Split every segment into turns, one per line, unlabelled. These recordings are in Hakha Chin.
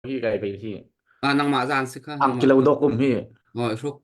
Hi kai bei hi.
Ah, nangmah zaan si kha.
Ang kilo dok um hi.
Oi hruk.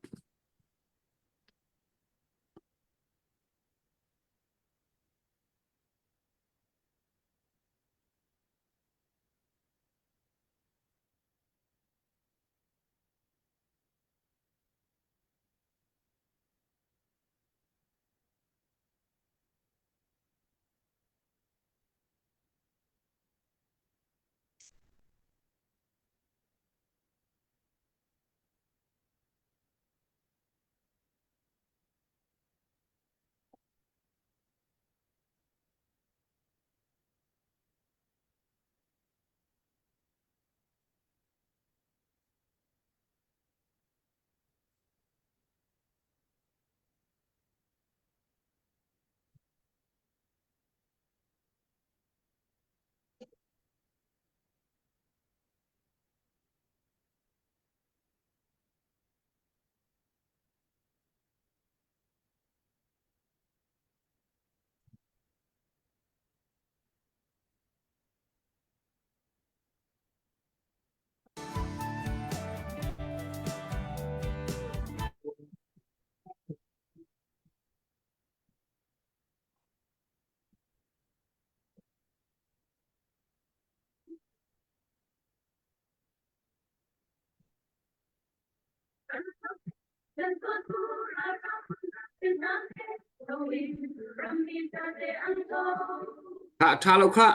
Kha ṭha lo kha.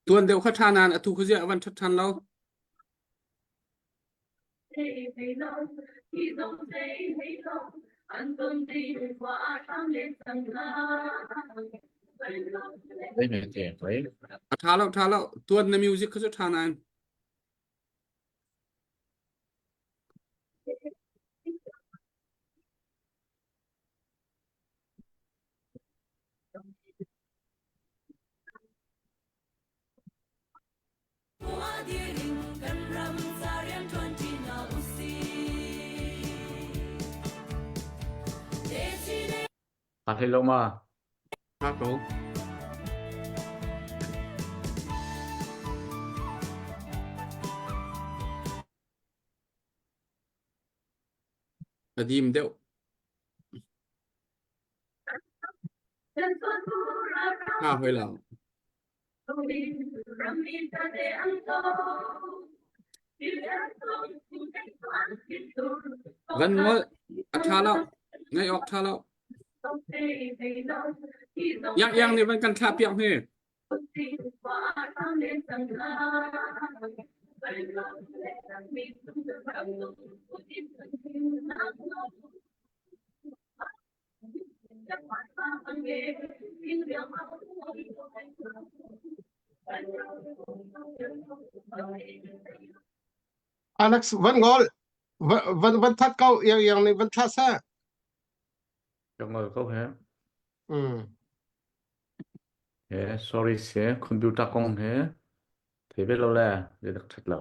Tuan deuh kha ṭha nain atu khuazia a van ṭhat ṭhan lo. A ṭha lo ṭha lo. Tuan na music kha cu ṭha nain.
A hlei lo ma?
Ṭha ko. A dim deuh. Ṭha hoi lo. Van ngol a ṭha lo. Ngaih awk ṭha lo. Yang yang nih van kan thlah piak hni.
Alex van ngol van van that ko yang yang nih van thla sa.
Ka ngol ko he.
Mm.
He sorry se computer kong he thei ve lo le le dak that lo.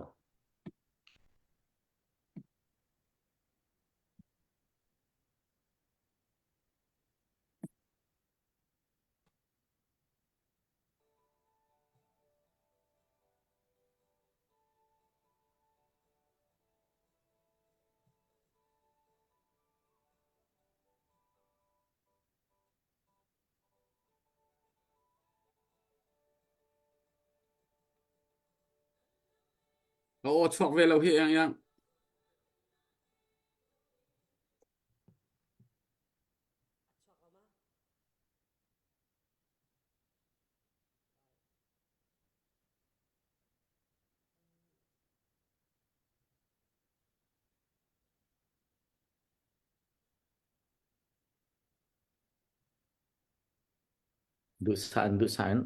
A aw chuak ve lo hi yang yang.
Duhsah in duhsah in.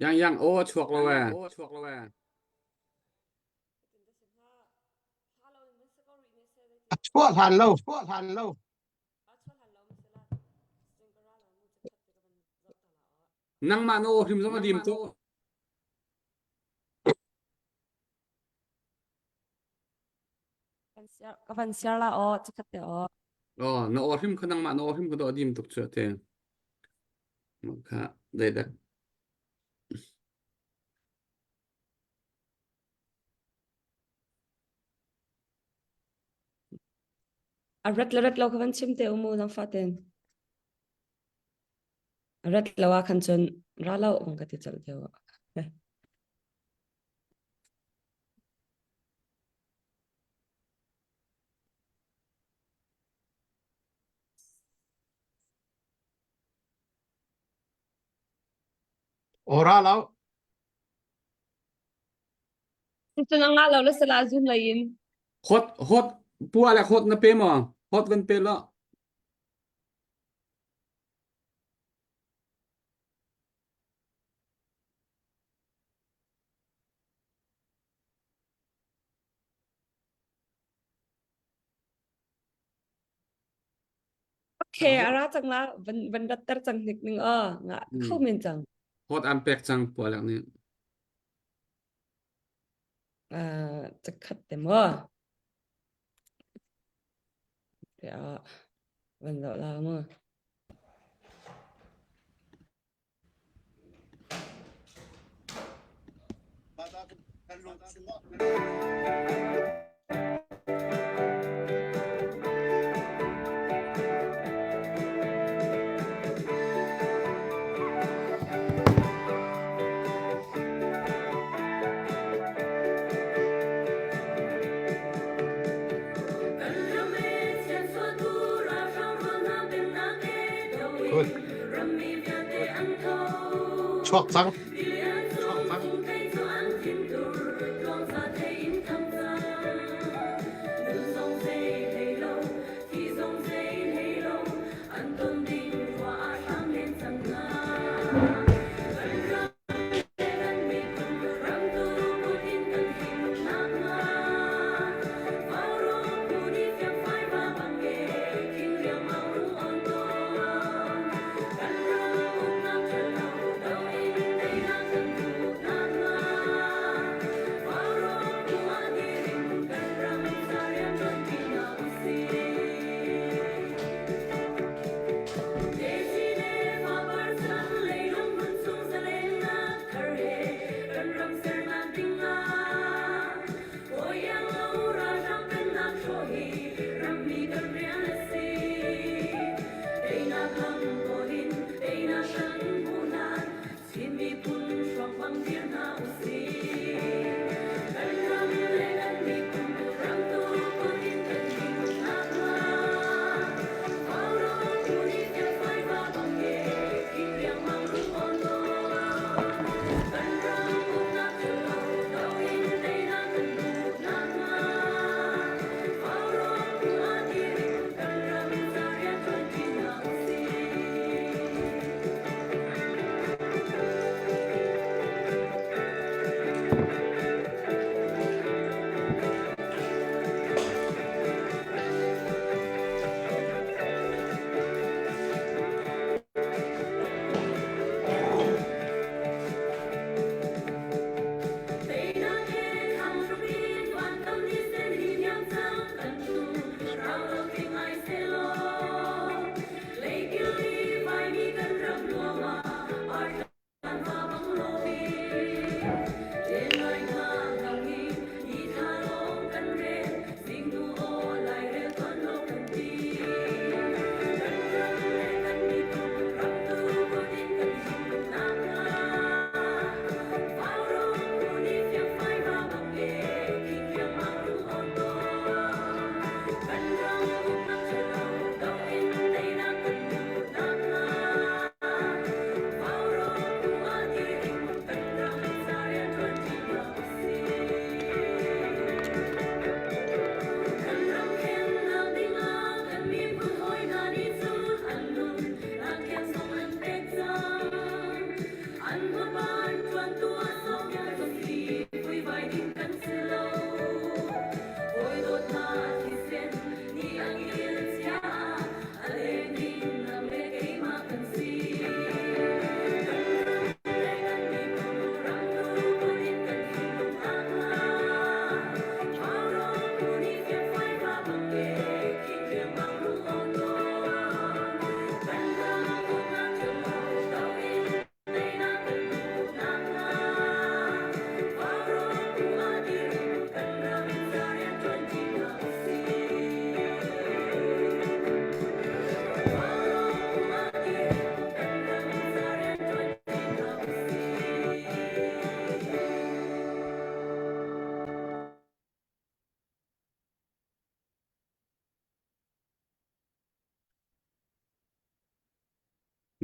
Yang yang aw a chuak lo ee.
A chuah hlan lo.
Nangmah na aw hrim zong a dim tuk.
Ka van share la aw chikhat te aw.
Oh, na aw hrim kha nangmah na aw hrim kha do a dim tuk chu te. Kha dei dak.
A rat le rat lo ka van chim te umu zang fa ten. A rat lo ah khan cun ra lo ong ka ti chal te.
Ora lo.
Cun a ngah lo le sala zum lei in.
Hot hot pua le hot na pe maw? Hot van pe lo.
Okay, a ra cang la van van ratter cang hnik ning a nga kho men cang.
Hot an pek cang pua lak nih.
Cakhat te mo. Te a van lo la mo.
Good. Chuak cang.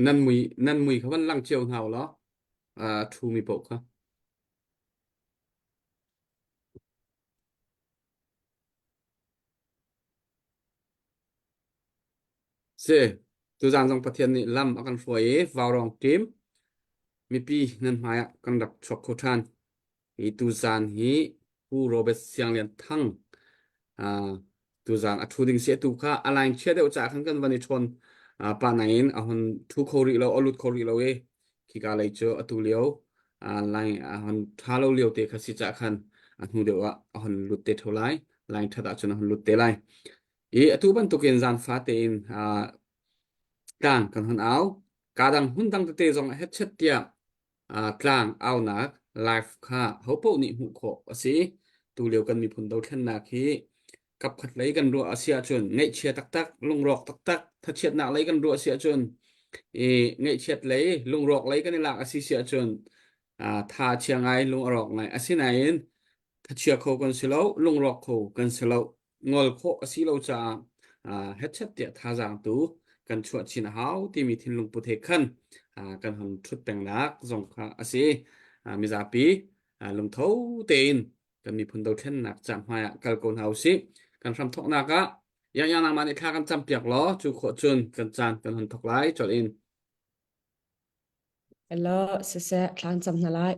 Nan mui nan mui kha van lang cio hna u law a ṭhumi paoh kha. Si, tuzaan zong Pathian nih lam a kan hruai i vaurawng team mipi nan hmai ah kan rak chuak kho ṭhan. Hi tuzaan hi Pu Robert Siang Lian Thang uh, tuzaan a ṭhu ding si atu kha a line chia deuh caah khan kan van i chawn uh, pa nain a hon ṭhu kho rih lo, a lut kho rih lo i khika lei cu atu lio uh, line a hon ṭha lo lio te kha si caah khan a hnu deuh ah a hon lut te ṭheo lai. Line ṭhat ahcun a hon lut te lai. I atu bantukin zaangfa tein uh, tlang kan hon au. Ka dang hmun dang tete zong a hetchet tiah uh, tlang aunak live kha hopaoh nih hmuh khawh a si. Tulio kan miphun dothlennak hi kapkhat lei kan ruah a si ahcun ngaihchia taktak, lungrawk taktak, thachiatnak lei kan ruah a si ahcun i ngaihchiat lei, lungrawk lei kan i lak a si si ahcun uh, tha chia ngai, lung a rawk ngai. Asinain Thachia kho kan si lo, lungrawk kho kan si lo. Ngol khawh a si lo caah uh, hetchet tiah thazaang tu kan chuah chin a hau timi thinlung put he khan uh, kan hong ṭhut pengnak zong kha a si. Uh, mizapi uh, lungtho tein kan miphun dothlennak ca hmai ah kal ko hna usih. Kan hram thawknak ah yang yang nangmah nih thla kan campiak law cu khawh cun kan caan kan hon thawk lai colh in.
Hello, siseh, thla an cam hna lai.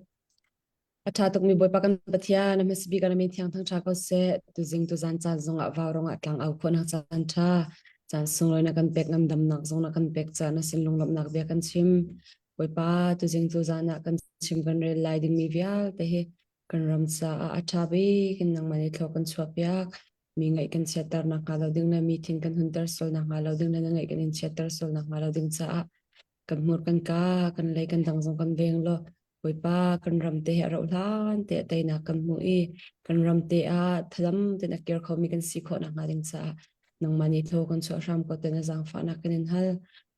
A ṭha tukmi Bawipa kan Pathian, a hmasa bik ah na min thiang thangṭha ko seh. Tuzing tuzan caan zongah vaurawng ah tlang au khawhnak caan ṭha, caan sunglawi na kan pek ngandamnak zong na kan pek caah na sin lunglawmhnak bia kan chim. Bawipa, tuzing tuzan ah kan chim kan rel lai dingmi vialte hi kan ram caah a ṭha bik in nangmah nih thlua kan chuahpiak. Mi ngaih kan chiatter nakhnga lo ding le mi thin kan hunter sual nakhnga lo ding le na ngaih kan in chiatter sual nakhnga lo ding caah kan hmur kan ka kan lei kan dang zong kan veng law Bawipa kan ram te hi a rauh hlan te ah teinak kan hmu i kan ram te ah thalam ten a kir khomi kan si khawh nakhnga ding caah nangmah nih thaw kan chuah hram ko te na zaangfahnak kan in hal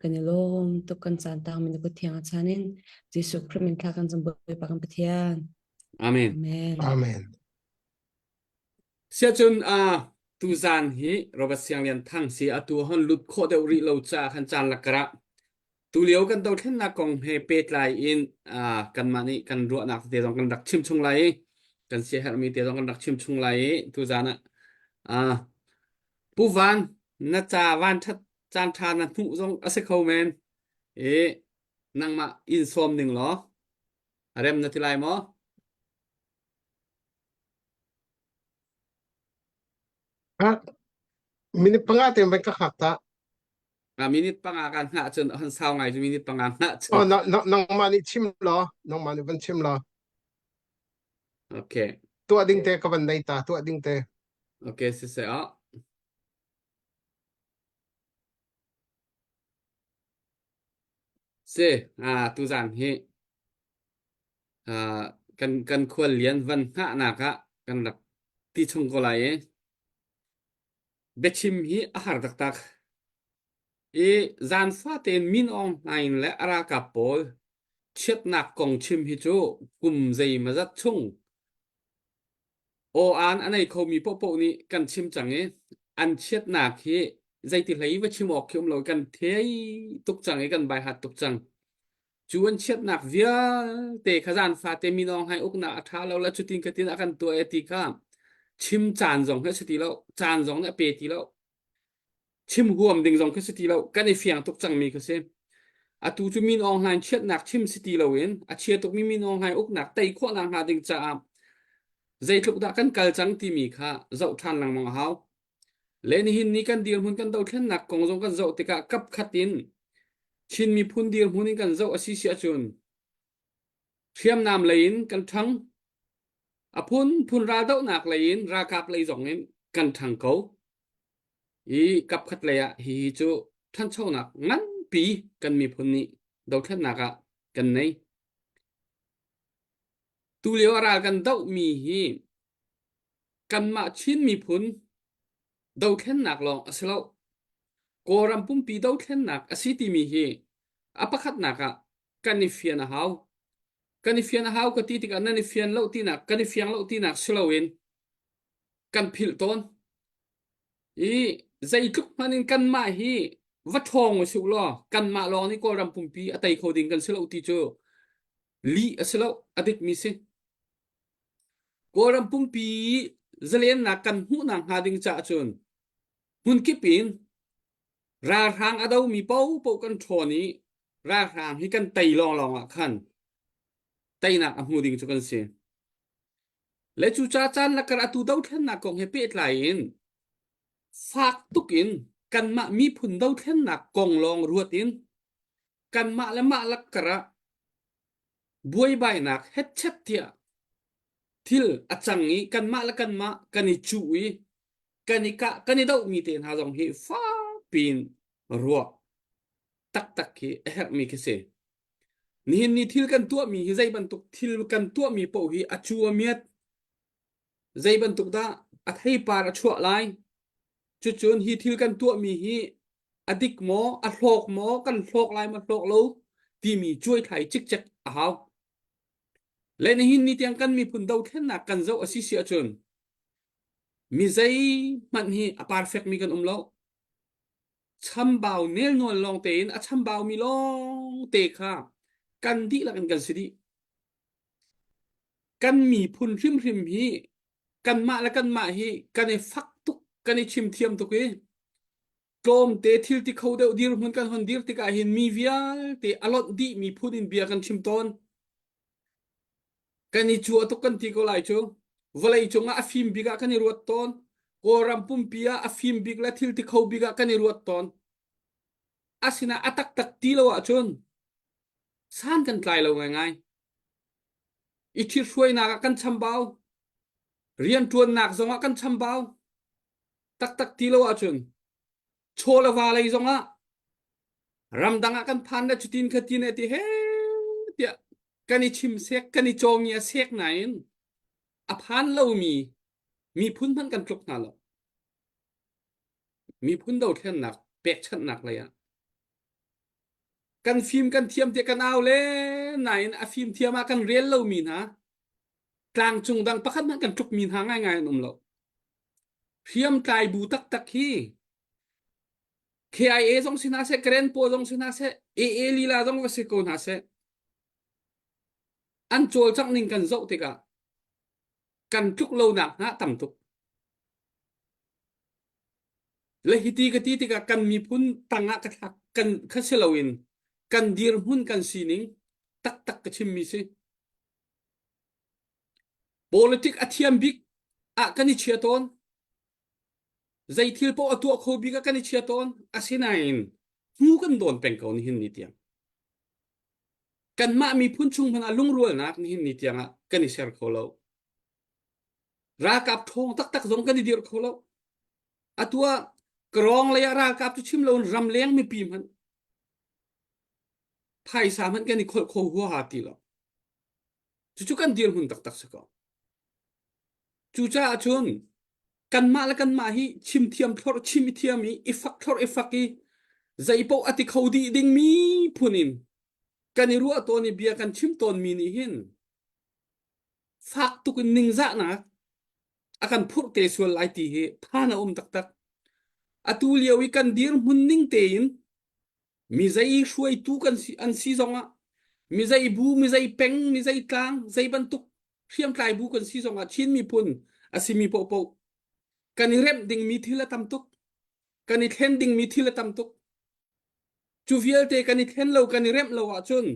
kan i lawm tuk kan caan tang min kut thiang a chan in Jesuh Khrih min thla kan cam Bawipa kan Pathian
Amen.
Amen.
Amen.
Siacun uh, tuzaan hi Robert Siang Lian Thang si atu hon lut khawh deuh rih lo ca khan caan lakar ah tulio kan dothlennak kong he pehtlai in uh, kanmah nih kan ruahnak te zong kan rak chim chung lai i kan siaherhmi te zong kan rak chim chung lai i tuzaan ah uh, Pu Van na ca van that caan tha na hmuh zong a si kho men i nangmah in sawm ning law rem na ti lai maw?
Ah, minute panga te van ka hak ta.
A minute panga kan hngah cun han sau ngai cu minute panga hngah cun.
Oh, na, na, nangmah nih chim law, nangmah nih van chim law.
Okay.
Tuah ding te ka van nei ta, tuah ding te.
Okay, si se ah. Si, ah tuzan hi Ah, kan kan khuallian van hngahnak ah kan rak ti chung ko lai i biachim hi a har taktak. I zan fate in Min Aung Hlaing le a ralkap pawl chiatnak kong chim hi cu kum zeimawzat chung aw-aan a nei khomi paohpaoh nih kan chim cang i an chiatnak hi zeiti hlei va chim awk khi um lo kan thei tuk cang i kan baihat tuk cang. Cu an chiatnak vialte kha zan fate Min Aung Hlaing uknak a ṭha lo le cutin khatin a kan tuah e ti kha chim caan zong hi a si ti lo. Caan zong nih a pe ti lo. Chim huam ding zong khi si ti lo. Kan i fiang tuk cangmi khi si. Atu cu Min Aung Hlaing chiatnak chim si ti loin a chia tukmi Min Aung Hlaing uknak tei khawhnak hnga ding caah zeitluk dah kan kal cang timi kha zoh ṭhan lengmang a hau. Le nihin ni kan dirhmun kan dothlennak kong zong kan zoh tikah kapkhat in Chin miphun dirhmun in kan zoh a si si ahcun hriamnam lei in kan ṭhang, a phunphun raldohnak lei in ralkap lei zong in kan ṭhang ko. I kapkhat lei ah hihi cu ṭhanchonak nganpi kan miphun nih dothlennak ah kan nei. Tulio a ral kan dohmi hi Kanmah Chin miphun dothlennak lawng a si lo. Kawlram pumpi dothlennak a si timi hi a pakhatnak ah kan i fian a hau. Kan i fian a hau ka ti tikah nan i fian lo tinak, kan i fiang lo tinak si loin kan philh tawn. I zeitluk hmanh in kanmah hi. Va ṭhawng u sih law kanmah lawng nih Kawlram pumpi a tei kho ding kan si lo ti cu lih a si lo, a dikmi si. Kawlram pumpi zalennak kan hmuhnak hnga ding caah cun hmunkip in ralhrang a domi paohpaoh kan ṭhawn i ralhrang hi kan tei lawnglawng ah khan teinak a hmu ding cu kan si. Le cucaah caan lakar atu dothlennak kong he pehtlai in fak tuk in kanmah miphun dothlennak kong lawng ruat in kanmah le mah lakkar ah buaibainak hetchet tiah thil a cang i kanmah le kanmah kan i cuh i kan i kah kan i dohmi te hna zong hi fak piin ruah taktak khi a herhmi khi si. Nihin ni thil kan tuahmi hi zei bantuk thil kan tuahmi paoh hi a cu a miat zei bantuk dah a theipar a chuah lai cucun hi thil kan tuahmi hi a dik maw a hlawk maw kan hlawk lai maw hlawk lo timi cuaithlai cikcek a hau le nihin ni tiang kan miphun dothlennak kan zoh a si si ahcun mi zeihmanh hi a perfect mi kan um lo chambau nelnual lawng tein a chambau mi lawng te kha kan dihlak in kan si dih Kan miphun hrimhrim hi kanmah le kanmah hi kan i fak tuk, kan i chimthiam tuk i tlawmte thil ti kho deuh dirhmun kan hon dir tikah hin mi vialte a lonh dih mi phun in bia kan chim tawn. Kan i cua tuk kan ti ko lai cu. Vawlei cungah a fim bik ah kan i ruat tawn. Kawlram pumpi ah a fim bik le thil ti kho bik ah kan i ruat tawn. Asinain a taktak ti lo ahcun san kan tlai lo ngaingai. I ṭhithruainak ah kan chambau. Rianṭuannak zongah kan chambau. Taktak ti lo ahcun chaw le va lei zongah ramdang ah kan phan le cutin khatin e ti he tiah kan i chim sek kan i cawngi a sek nain a phan lomi miphun hmanh kan tluk hna lo. Miphun dothlennak pekchanhnak lei ah Kan fim kan thiam tiah kan au le nain a fim thiam ah kan rel lomi hna tlangcung dang pakhat hmanh kan tlukmi hna ngaingai an um lo. Hriamtlai bu taktak hi KIA zong si hna seh, Karen pawl zong si hna seh, AA lila zong va si ko hna seh. An cawlcangh ning kan zoh tikah kan tluk lonak hna tam tuk. Le hiti ka ti tikah kan miphun tangah ka thlak kan kha si loin kan dirhmun kan sining taktak ka chimmi si. Politic a thiam bik ah kan i chia tawn. Zei thil paoh a tuah kho bik ah kan i chia tawn. Asinain hnu kan dawn peng ko nihin ni tiang. Kanmah miphun chung hmanh ah lungrualnak nihin ni tiang ah kan i ser kho lo. Ralkap ṭhawng taktak zong kan i dirh kho lo. Atu ah Krawng lei ah ralkap cu chim loin ramleng mipi hmanh phaisa hmanh kan i kholh kho huaha ti lo. Cucu kan dirhmun taktak si ko. Cucaah cun kanmah le kanmah hi chim thiam thlorh chim i thiam i i fak thlorh i fak i zeipaoh a ti kho dih dingmi phun in kan i ruah tawn i bia kan chim tawnmi nih hin fak tuk in ningzahnak a kan phurh te sual lai ti hi phan a um taktak. Atu lio i kan dirhmun ning tein mi zei hruaitu kan si an si zongah mi zei bu mi zei peng mi zei tlang zei bantuk hriamtlai bu kan si zongah Chin miphun a simi paohpaoh kan i remh dingmi thil a tam tuk kan i thlen dingmi thil a tam tuk Cu vialte kan i thlen lo kan i remh lo ahcun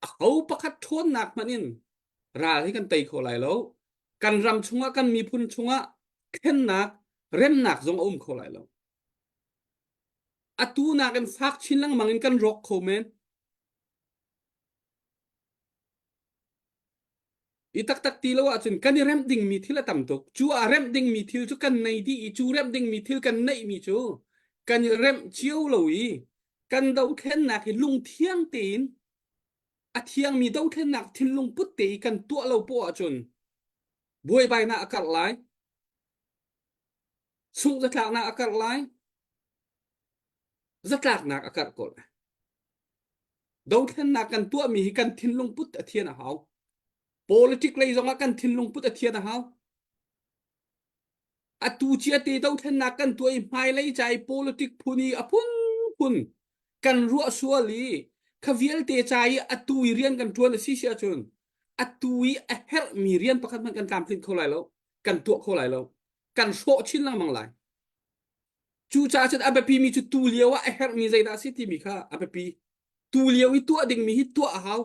aho pakhat ṭhawnnak hmanh in ral hi kan tei kho lai lo. Kan ram chungah kan miphun chungah thlennak remnak zong a um kho lai lo. Atu nakin fak chin lengmang in kan rawk kho men. I taktak ti lo ahcun kan i remh dingmi thil a tam tuk. Cu a remh dingmi thil cu kan nei dih i cu remh dingmi thil kan neihmi cu kan i remh cio lo i kan dothlennak hi lungthiang tein a thiangmi dothlennak thinlung put te i kan tuah lo poah ahcun buaibainak a karh lai. Sungh zatlaknak a karh lai. Zatlaknak a karh ko lai. Dothlennak kan tuahmi hi kan thinlung put a thian a hau. Politic lei zongah kan thinlung put a thian a hau. Atu cia te dothlennak kan tuah i hmailei ca i politic phun i a phunphun. phunphun kan ruah sual i kha vialte ca i atu i rian kan ṭuan a si si ahcun atu i a herhmi rian pakhat hmanh kan tlamtlinh kho lai lo, kan tuah kho lai lo, kan hrawh chin lengmang lai. Cucaah cun a biapimi cu tu lio ah a herhmi zeidah a si timi kha a biapi. Tu lio i tuah dingmi hi tuah a hau.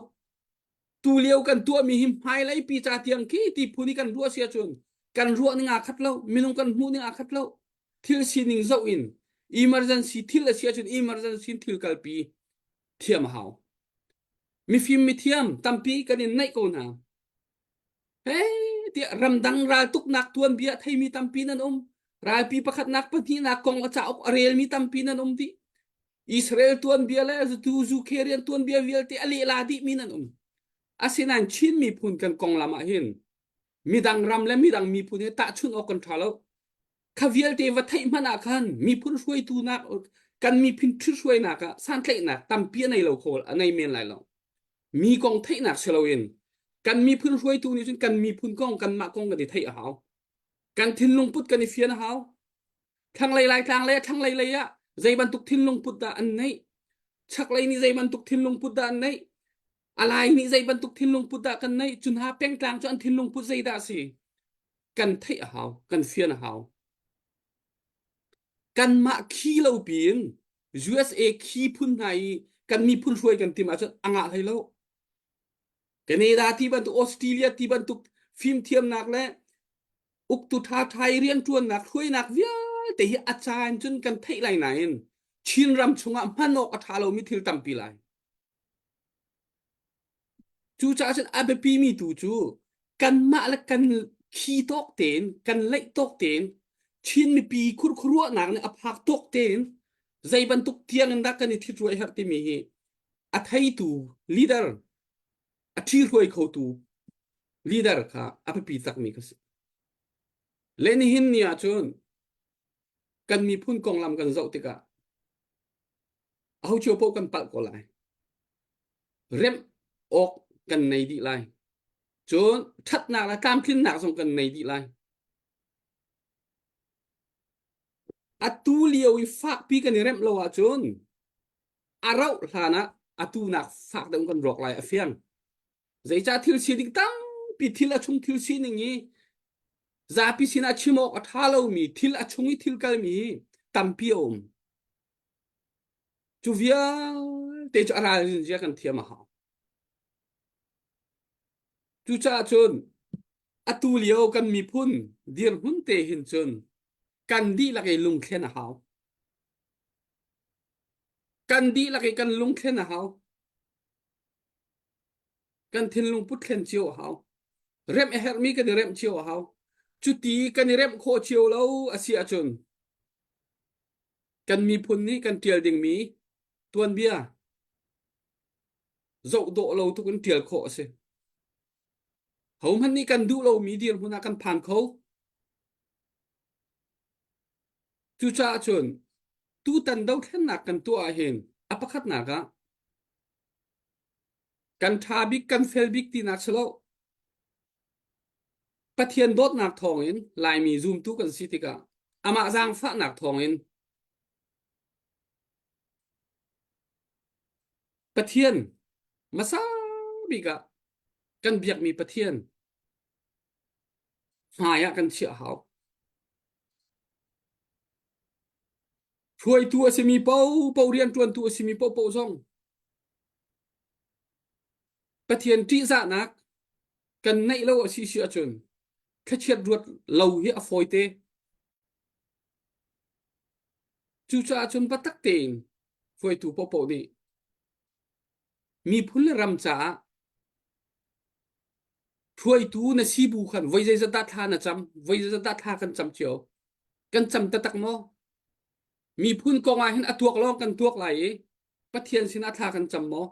Tu lio kan tuahmi hi hmailei pi ca tiang khi ti phun i kan ruah si ahcun kan ruah ning aa khat lo, minung kan hmuh ning aa khat lo. Thil sining zoh in emergency thil a si ahcun emergency thil kalpi thiam a hau. Mifim mithiam tampi kan in naih ko hna. Hei tiah ramdang raltuknak tuanbia theimi tampi nan um. Ralpi pakhatnak pahnihnak kong a cauk a relmi tampi nan um dih. Israel tuanbia le tu Zukerian tuanbia vialte a lehla dihmi nan um. Asinain Chin miphun kan konglam ah hin midang ram le midang miphun he tahchunh awk kan ṭha lo. Kha vialte va theih hmanh ah khan miphun hruaitu nak kan miphun ṭhithruainak ah santlaihnak tampi a nei lo kho a nei men lai lo. Mi kong theihnak si loin kan miphun hruaitu nih cun kan miphun kong kanmah kong kan i theih a hau. Kan thinlung put kan i fian a hau. Thlanglei Laitlang le thlanglei lei ah zei bantuk thinlung put dah an neih? Chaklei nih zei bantuk thinlung put dah an neih? Alai nih zei bantuk thinlung put dah kan neih? Cun ha pengtlang cu an thinlung put zeidah a si? Kan theih a hau, kan fian a hau. Kanmah khi lo piin USA khi phun hna i kan miphun hruai kan tim ahcun a ngah hlei lo. Canada ti bantuk Australia ti bantuk fimthiamnak le uktu ṭhaṭha i rianṭuannak hruainak vialte hi a caan cun kan theih lai nain Chinram chungah hman awk a ṭha lomi thil tampi lai. Cucaah cun a biapimi tu cu kanmah le kan khi tawk tein kan leih tawk tein Chin mipi khurkhuaruahnak nih a phak tawk tein zei bantuk tiang in dah kan i ṭhithruai herh timi hi a theitu leader a ṭhihruai khotu leader kha a biapi takmi ka si. Le nihin ni ahcun kan miphun konglam kan zoh tikah aho cio paoh kan palh ko lai. Remh awk kan nei dih lai. Cun ṭhatnak le tlamtlinnak zong kan nei dih lai. Atu lio i fakpi kan i remh lo ahcun a rauh hlan ah atu nak fak deuh kan rawk lai a fiang. Zeicah thil sining tampi thil a chung thil sining i zapi sinah chim awk a ṭha lomi thil a chung i thil kalmi hi tampi a um. Cu vialte cu a ralrin zia kan thiam a hau. Cucaah cun atu lio kan miphun dirhmun te hin cun kan dihlak i lungthlen a hau. Kan dihlak i kan lungthlen a hau. Kan thinlung put thlen cio a hau. Remh a herhmi kan i remh cio a hau. Cuti kan i remh khawh cio lo a si ahcun kan miphun nih kan ṭial dingmi tuanbia zoh dawh lo tuk in ṭial khawh a si. Hohmanh nih kan duh lomi dirhmun ah kan phan kho. Cucaah cun tutan dothlennak kan tuah ahhin a pakhatnak ah kan ṭha bik kan fel bik tinak si lo. Pathian dawtnak thawngin Laimi zumtu kan si tikah amah zaangfahnak thawngin Pathian hmasa bik ah kan biakmi Pathian hmai ah kan chiah hau. Hruaitu a simi paohpaoh rianṭuantu a simi paohpaoh zong Pathian ṭihzahnak kan neih lo a si si ahcun thlachiat ruat lo hi a fawite. Cucaah cun biatak tein hruaitu paohpaoh nih miphun le ram caah hruaitu na si bu khan voi zeizat dah thla na cam, voi zeizat dah thla kan cam cio. Kan cam taktak maw? Miphun kong ah hin a tuak lawng kan tuak lai i Pathian sinah thla kan cam maw?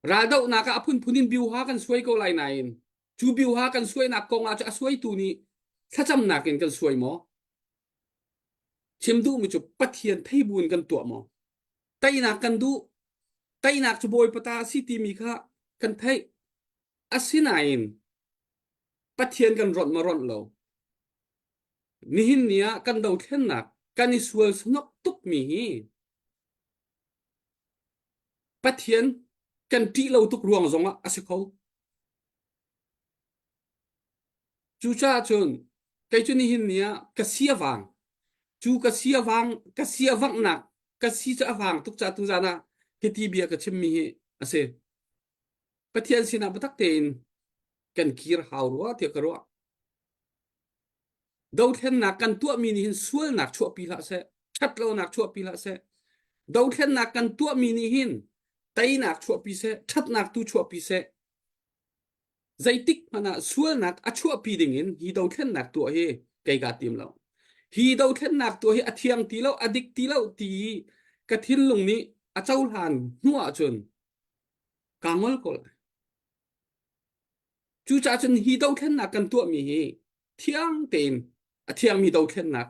Raldohnak ah a phunphun in biuha kan suai ko lai nain cu biuha kan suainak kong ah cu a suaitu nih thlacamnak in kan suai maw? Chim duhmi cu Pathian thei bu in kan tuah maw? Teinak kan duh. Teinak cu Bawipa ta a si timi kha kan theih. Asinain Pathian kan ronh maw ronh lo? Nihin ni ah kan dothlennak. Kan i sual sanok tukmi hi Pathian kan ṭih lo tuk ruang zongah a si kho. Cucaah cun kei cu nihin ni ah ka si a vang. Cu ka si a vang ka si a vanghnak ka si cu a vang tuk caah tuzan ah hiti bia ka chimmi hi a si. Pathian sinah biatak tein kan kir hau rua tiah ka ruah. Dothlennak kan tuahmi nih hin sualnak chuahpi hlah seh, ṭhatlonak chuahpi hlah seh. Dothlennak kan tuahmi nih hin teinak chuahpi seh, ṭhatnak tu chuahpi seh. Zeitik hmanh ah sualnak a chuahpi ding in hi dothlennak tuah hi kei kaa tim lo. Hi dothlennak tuah hi a thiang ti lo, a dik ti lo ti i ka thinlung nih a cohlan hnu ahcun kaa ngol ko lai. Cucaah cun hi dothlennak kan tuahmi hi thiang tein a thiangmi dothlennak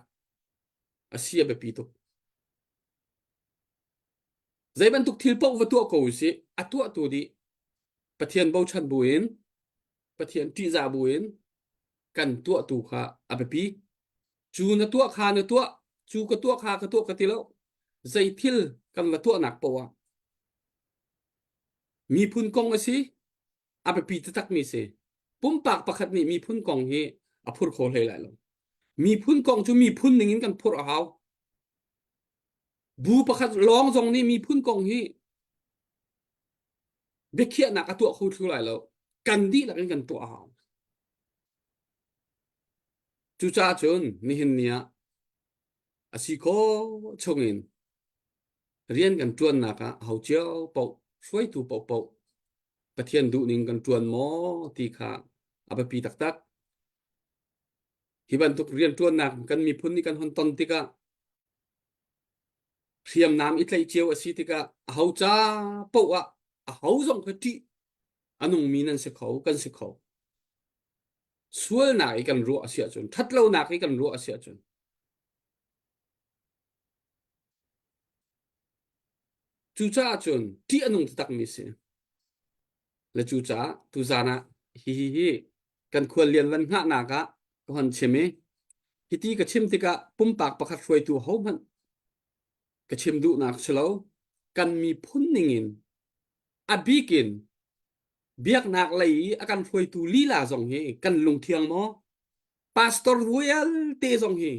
a si a biapi tuk. Zei bantuk thil paoh va tuah ko usih, a tuahtu nih Pathian bochan buin, Pathian ṭihzah buin kan tuahtu kha a biapi. Cu na tuah kha na tuah, cu ka tuah kha ka tuah ka ti lo. Zei thil kan va tuahnak paoh ah miphun kong a si, a biapi taktakmi si. Pumpak pakhat nih miphun kong hi a phur kho hlei lai lo. Miphun kong cu miphun ning in kan phurh a hau. Bu pakhat lawng zong nih miphun kong hi biakhiahnak a tuah kho thlu lai lo. Kan dihlak in kan tuah a hau. Cucaah cun nihin ni ah a si khawh chungin rian kan ṭuannak ah ho cio paoh hruaitu paohpaoh Pathian duhning kan ṭuan maw ti kha a biapi taktak. Hi bantuk rianṭuannak kan miphun nih kan hon ton tikah hriamnam i tlaih cio a si tikah aho ca paoh ah aho zong kha ṭih a nungmi nan si kho kan si kho. Sualnak i kan ruah a si ahcun ṭhatlonak i kan ruah a si ahcun Cucaah cun ṭih a nung taktakmi a si. Le cucaah tuzaan ah hihi hi kan khuallian van hngahnak ah ka hon chim i hiti ka chim tikah pumpak pakhat hruaitu hohmanh ka chim duhnak si lo. Kan miphun ningin a bikin biaknak lei i a kan hruaitu lila zong hi kan lungthiang maw? Pastor vialte zong hi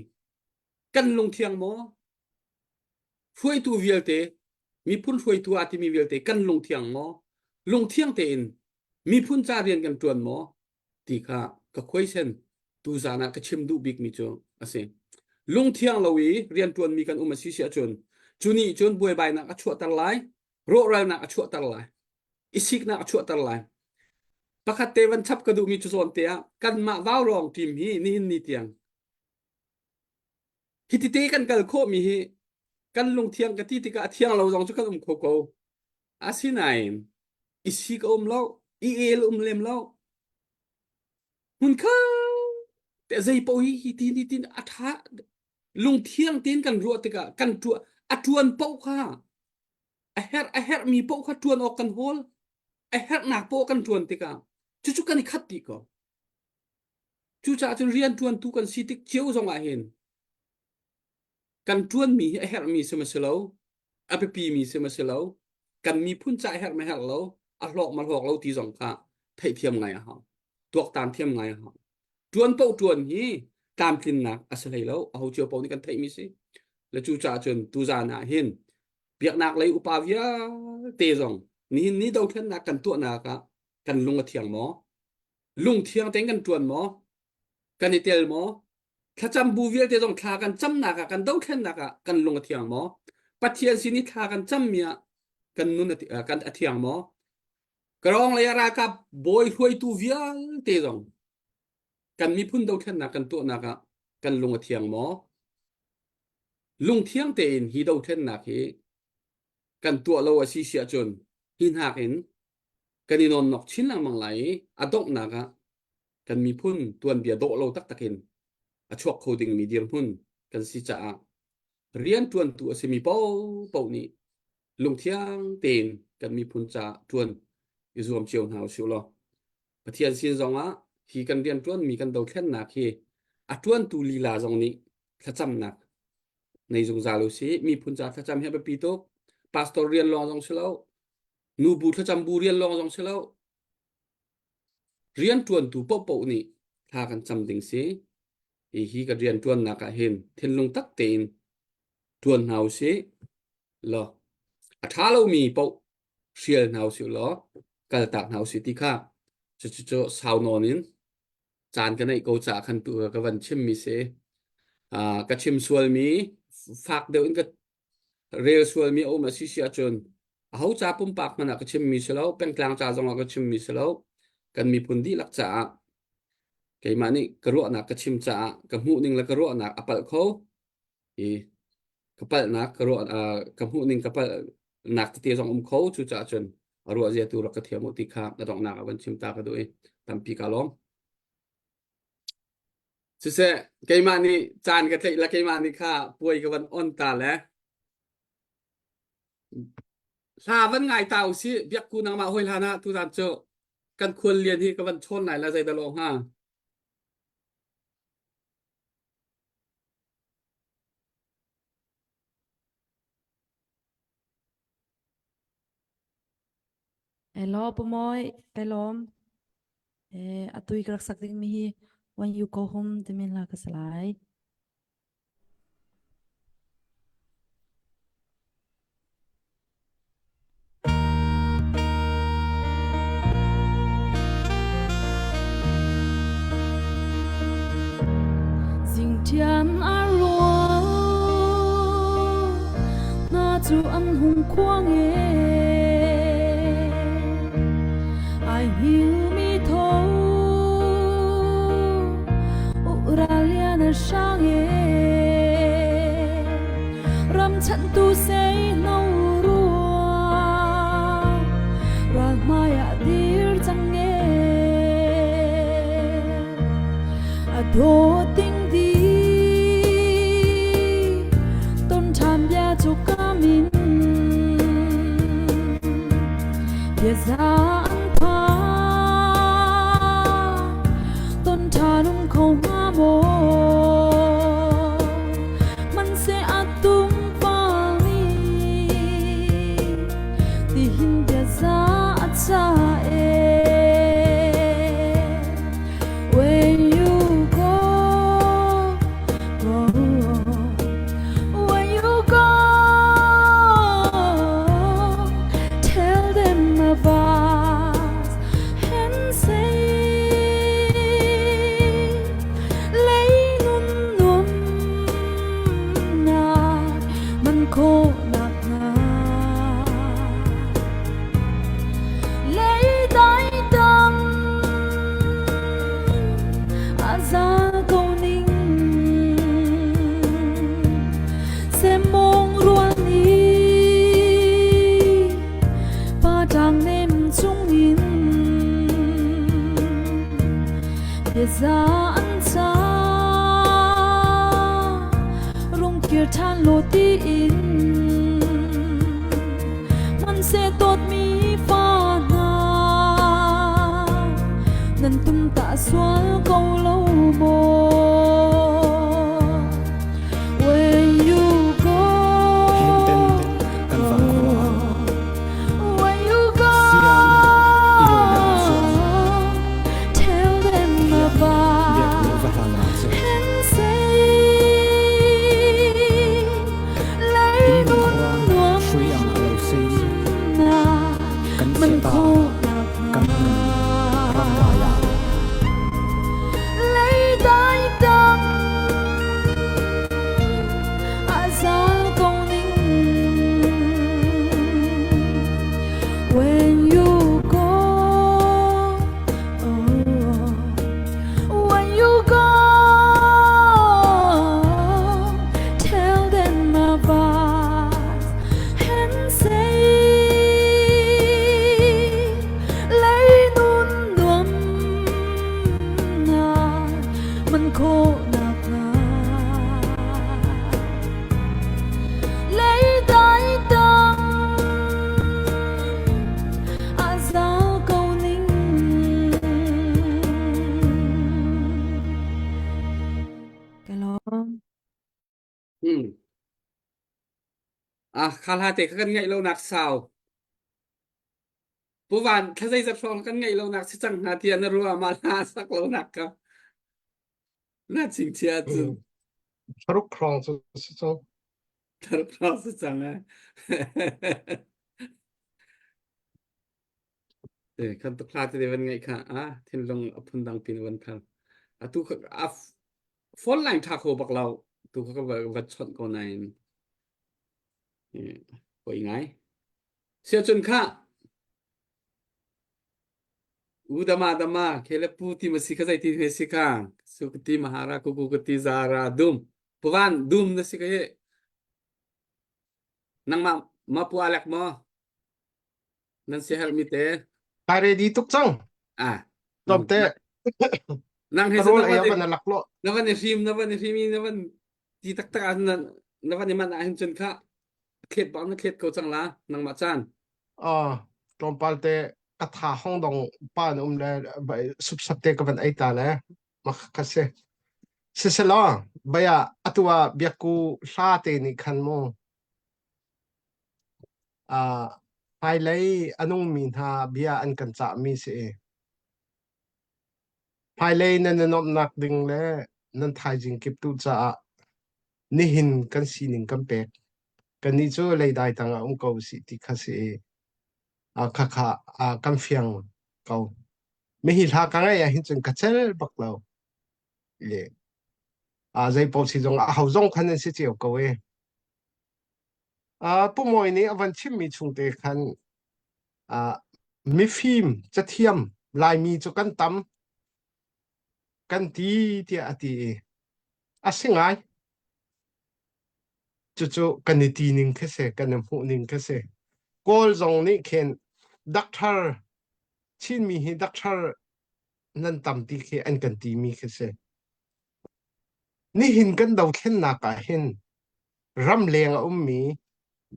kan lungthiang maw? Hruaitu vialte, miphun hruaitu aa timi vialte kan lungthiang maw? Lungthiang tein miphun ca rian kan ṭuan maw? Ti kha ka khuaisen tuzaan ah ka chim duh bikmi cu a si. Lungthiang lo i rianṭuanmi kan um a si si ahcun cu nih cun buaibainak a chuahter lai, rawhralnak a chuahter lai, i siknak a chuahter lai. Pakhat te van chap ka duhmi cu zawn te ah kanmah vaurawng team hi nihin ni tiang Hiti te kan kal khawhmi hi kan lungthiang ka ti tikah a thiang lo zong cu kan um kho ko. Asinain i sik a um lo, i el um lem lo. Hmunkhat te zei paoh hi hi ti ni tin a ṭha lungthiang tein kan ruah tikah kan ṭuan a ṭuan paoh kha a herh a herhmi paoh kha ṭuan awk kan hawl a herhnak paoh kan ṭuan tikah cucu kan i khat dih ko. Cucaah cun rianṭuantu kan si tik cio zongah hin kan ṭuanmi hi a herhmi si ma si lo, a biapimi si ma si lo, kan miphun ca a herh ma herh lo, a hlawk ma hlawk lo ti zong kha theihthiam ngai a hau. Tuaktan thiam ngai a hau. Ṭuan paoh ṭuan hi tlamtlinnak a si hlei lo, aho cio paoh nih kan theihmi si. Le cucaah cun tuzaan ah hin biaknak lei upa vialte zong nihin ni dothlennak kan tuahnak ah kan lung a thiang maw? Lungthiang tein kan ṭuan maw? Kan i tel maw? Thlacam bu vialte zong thla kan camnak ah kan dothlennak ah kan lung a thiang maw? Pathian sin i thla kan cammi ah kan nun a, kan a thiang maw? Karawng lei ah ralkap bawi hruaitu vialte zong kan miphun dothlennak kan tuahnak ah kan lung a thiang maw? Lungthiang tein hi dothlennak hi kan tuah lo a si si ahcun hi hnak in kan i nawnnok chin lengmang lai i a donghnak ah kan miphun tuanbia dawh lo taktak in a chuak kho dingmi dirhmun kan si caah rianṭuantu a simi paohpaoh nih lungthiang tein kan miphun ca ṭuan i zuam cio hna usih law Pathian sin zongah hi kan rianṭuanmi kan dothlennak hi a ṭuantu lila zong nih thlacamnak. Nei zungzal u si. Miphun ca thlacam hi a biapi tuk. Pastor rian lawng zong si lo. Nubu thlacam bu rian lawng zong si lo. Rianṭuantu paohpaoh nih thla kan cam ding si. Hihi ka rianṭuannak ah hin thinlung tak tein ṭuan hna u sih law a ṭha lomi paoh hrial hna u sih law kaltak hna u sih ti kha cucu sau nawn in caan ka neih ko caah khan tu ka van chimmi si. Ka chim sualmi fak deuh in ka rel sualmi a um a si si ahcun aho ca pumpak hmanh ah ka chimmi si lo, pengtlang ca zong ah ka chimmi si lo, kan miphun dihlak caah keimah nih ka ruahnak ka chim caah ka hmuhning le ka ruahnak a palh kho i ka palhnak ka ruah ka hmuhning ka palhnak tete zong um kho cucaah cun a ruah zia tu rak ka thiam u ti kha ka donghnak ah van chim ta ka duh i tampi ka lawm. Siseh, keimah nih caan ka tlaih le keimah nih kha puai ka van on ta le hla van ngai ta usih biakku nangmah hawi hlan ah tuzan cu kan khual lian hi ka van chawn lai la zei dah lawng hnga.
Hello, Pumawi, kai lawm. Atu i ka rak sak dingmi hi When You Go Home timi hla ka sa lai. Zingṭian a rual hna cu an hung khuang e ai hngilmi tho ura lian a hrang e ram chanhtu sei no rua ral hmai ah dir cang e a dawt ding di ton ṭhan bia cu ka min bia an pha ton ṭhan um kho hnga maw hmanhseh a tum pami tihin bia za a ca e When you go, go, when you go, tell them of us and say, lấy nun nuam nak man khawhnak hnga. Lei dai dang a za ko ning semmawng rual nih pa ṭang nem chungin biaza an ca rung kir ṭhan law tiin hmanhseh dawtmi fa hna nan tum ta sual ko lo maw When you go
Himten kan vang khua
When you go
Siang i lawi le cun
tell them
Thiang biakku
about
va hlan ah cun
and say
Inn
lei
khua
nun nuam
hrui ang a lo sei
na
kan
man
siata
khawhnak
kan nun ram kai ah
lei dai dang a zal ko ning when you go oh, when you go tell them of us and say lei nun nuam na man khawhnak hnga lei dai dang a zal ko ning Ka lawm.
Ah, kha hla te kha kan ngaih lonak sau. Pu Van, thla zeizat hrawng kan ngaih lonak si cang hnga tiah na ruah ma hla sak lonak ka. Na chingchia cun.
Tharuk hrawng cu si cang.
Tharuk hrawng si cang eh. Eh, kan tuk hla te van ngaih kha a thinlung a phundang pin van thar. Atu kha a phone line tha kho bak lo. Tu kha ka va chawnh ko nain. Eh, poi ngai. Siacun kha u dama dama khele pu ti ma si kha zai ti he si kha su ti mahara kuku ka ti zara dum puvan dum na si ka he nangmah ma pu alek mo nan si herh mi te
Kai ready tuk cang.
ah
Tlawmte.
nang he
Ka rawl ei a van a lak lo.
na van i hrim na van i hrim i na van ti taktak ah na na van i man ah hin cun kha thlet bang na thlet ko cang la nangmah caan
Ah, tlawmpal te ka tha hong dong pa na um le supsap te ka van ei ta le ma ka si. Siselaw baya atua biakku hla te nih khan mu ah hmailei a nungmi hna bia an kan cahmi si i hmailei nan i nuamhnak ding le nan thaizing kiptuh caah nihin kan sining kan pek. Kannih cu leidai tangah um ko usih ti kha si i ah khakha ah kan fiang ko. Mihi hla ka ngaih ah hin cun ka cel bak lo. Le ah zei paoh si zong ah ho zong khan an si cio ko e. Uh, Pu Mawi nih a van chimmi chung te khan uh, mifim cathiam Laimi cu kan tam kan ti tiah a ti i a si ngai. Cucu kan i ti ning khi si, kan i hmuh ning khi si. Kawl zong nih khin doctor Chinmi hi doctor nan tam ti khi an kan timi khi si. Nihin kan dothlennak ah hin ramleng a ummi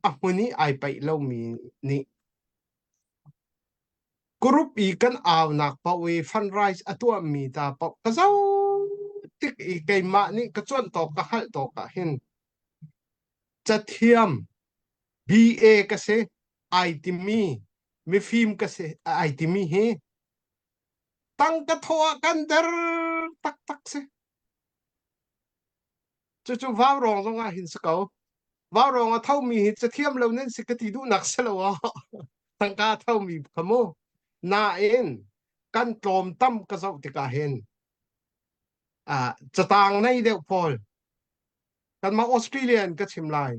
a hmun i ai paih lomi nih group i kan aunak paoh i fundraise a tuahmi ta paoh ka zoh tik i keimah nih ka cuanh tawk ka hngalh tawk ah hin cathiam BA ka si ai timi mifim ka si ai timi hi tangka thaw ah kan der taktak si. Cucu vaurawng zong ah hin si ko. Vaurawng a thomi hi cathiam lo nan si ka ti duhnak si lo ah. Tangka a thomi kha mu. Nain kan tlawm tam ka zoh tikah hin ah catang nei deuh pawl kanmah Australia in ka chim lai.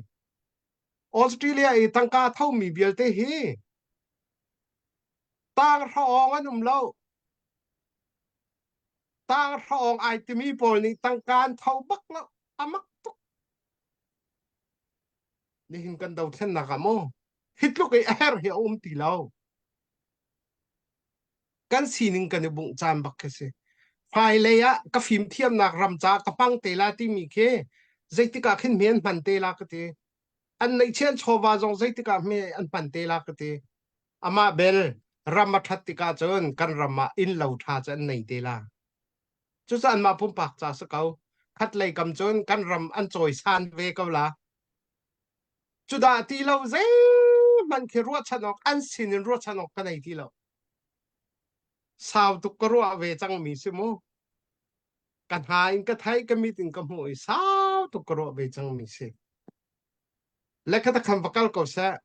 Australia i tangka thomi vialte hi tang hraawng an um lo. Tang hraawng ai timi pawl nih tangka an tho bak lo. A mak tuk. Nihin kan dothlennak ah mu hi tluk i a herh hi a um ti lo. Kan sining kan i bungh caan bak khi si. Hmailei ah ka fimthiamnak ram ca ka hmang te la timi khi zeitik ah khin hme an hman te la ka ti. An neihchian chawva zong zeitik ah hme an hman te la ka ti. Amah bel ram a ṭhat tikah cun kan ram ah innlo ṭha cu an nei te la. Cucu anmah pumpak ca si ko. Khatlei kam cun kan ram an cawisan ve ko la. Cudah ti lo zeihmanh khi ruahchan awk an sin in ruahchan awk ka nei ti lo. Sau tuk ka ruah ve cangmi si mu. Ka hna in ka theih, ka mit in ka hmuh i sau tuk ka ruah ve cangmi si. Le kha ta khan va kal ko seh.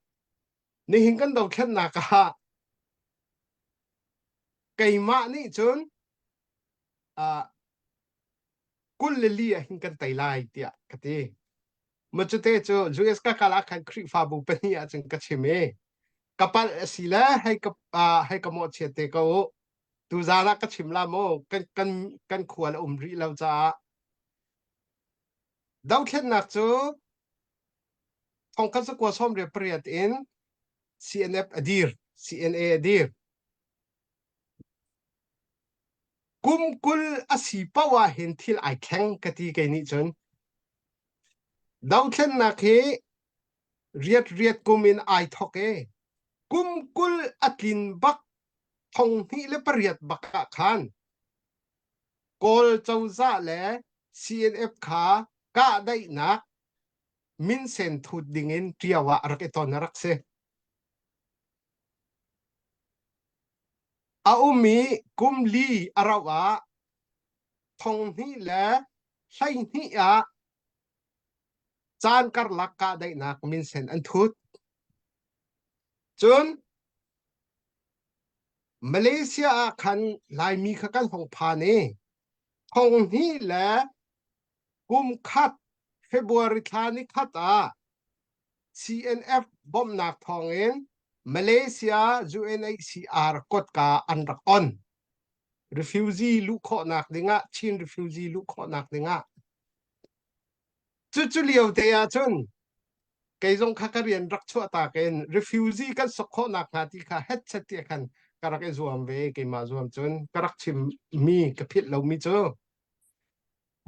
Nihin kan dothlennak ah keimah nih cun uh, 24 ah hin kan tei lai tiah ka ti. Ma cute cu US ka kal ah khan Khrihfabu pahnih ah cun ka chim i ka palh a si le hei ka uh, hei ka mawhchiat te ko u. Tuzaan ah ka chim la mu kan kan kan khual a um rih lo caah dothlennak cu Thongkhat zakua 98 in CNF a dir, CNA a dir. Kum 20 a si paoh ah hin thil ai thleng ka ti kei nih cun. Dothlennak hi riat riat kum in ai thok e. Kum 20 a tlin bak 2008 bak ah khan Kawl cozah le CNF kha kahdaihnak. minsen thut dingin Ṭio ah rak i ton a rak si. A um i kum li a rauh ah 2012 ah caan karlak kahdaihnak minsen an thut. Cun Malaysia ah khan Laimi kha kan hung phan i thonghnih le kum khat February thla ni khat ah CNF bawmhnak thawngin Malaysia UNHCR kotka an rak on. Refugee luh khawhnak dingah Chin refugee luh khawhnak dingah Cucu lio te ah cun kei zong kha ka rian rak chuah tak in refugee kan sok khawh nakhnga ti kha hetchet tiah khan ka rak i zuam ve keimah zuam cun ka rak chim mi ka philh lomi cu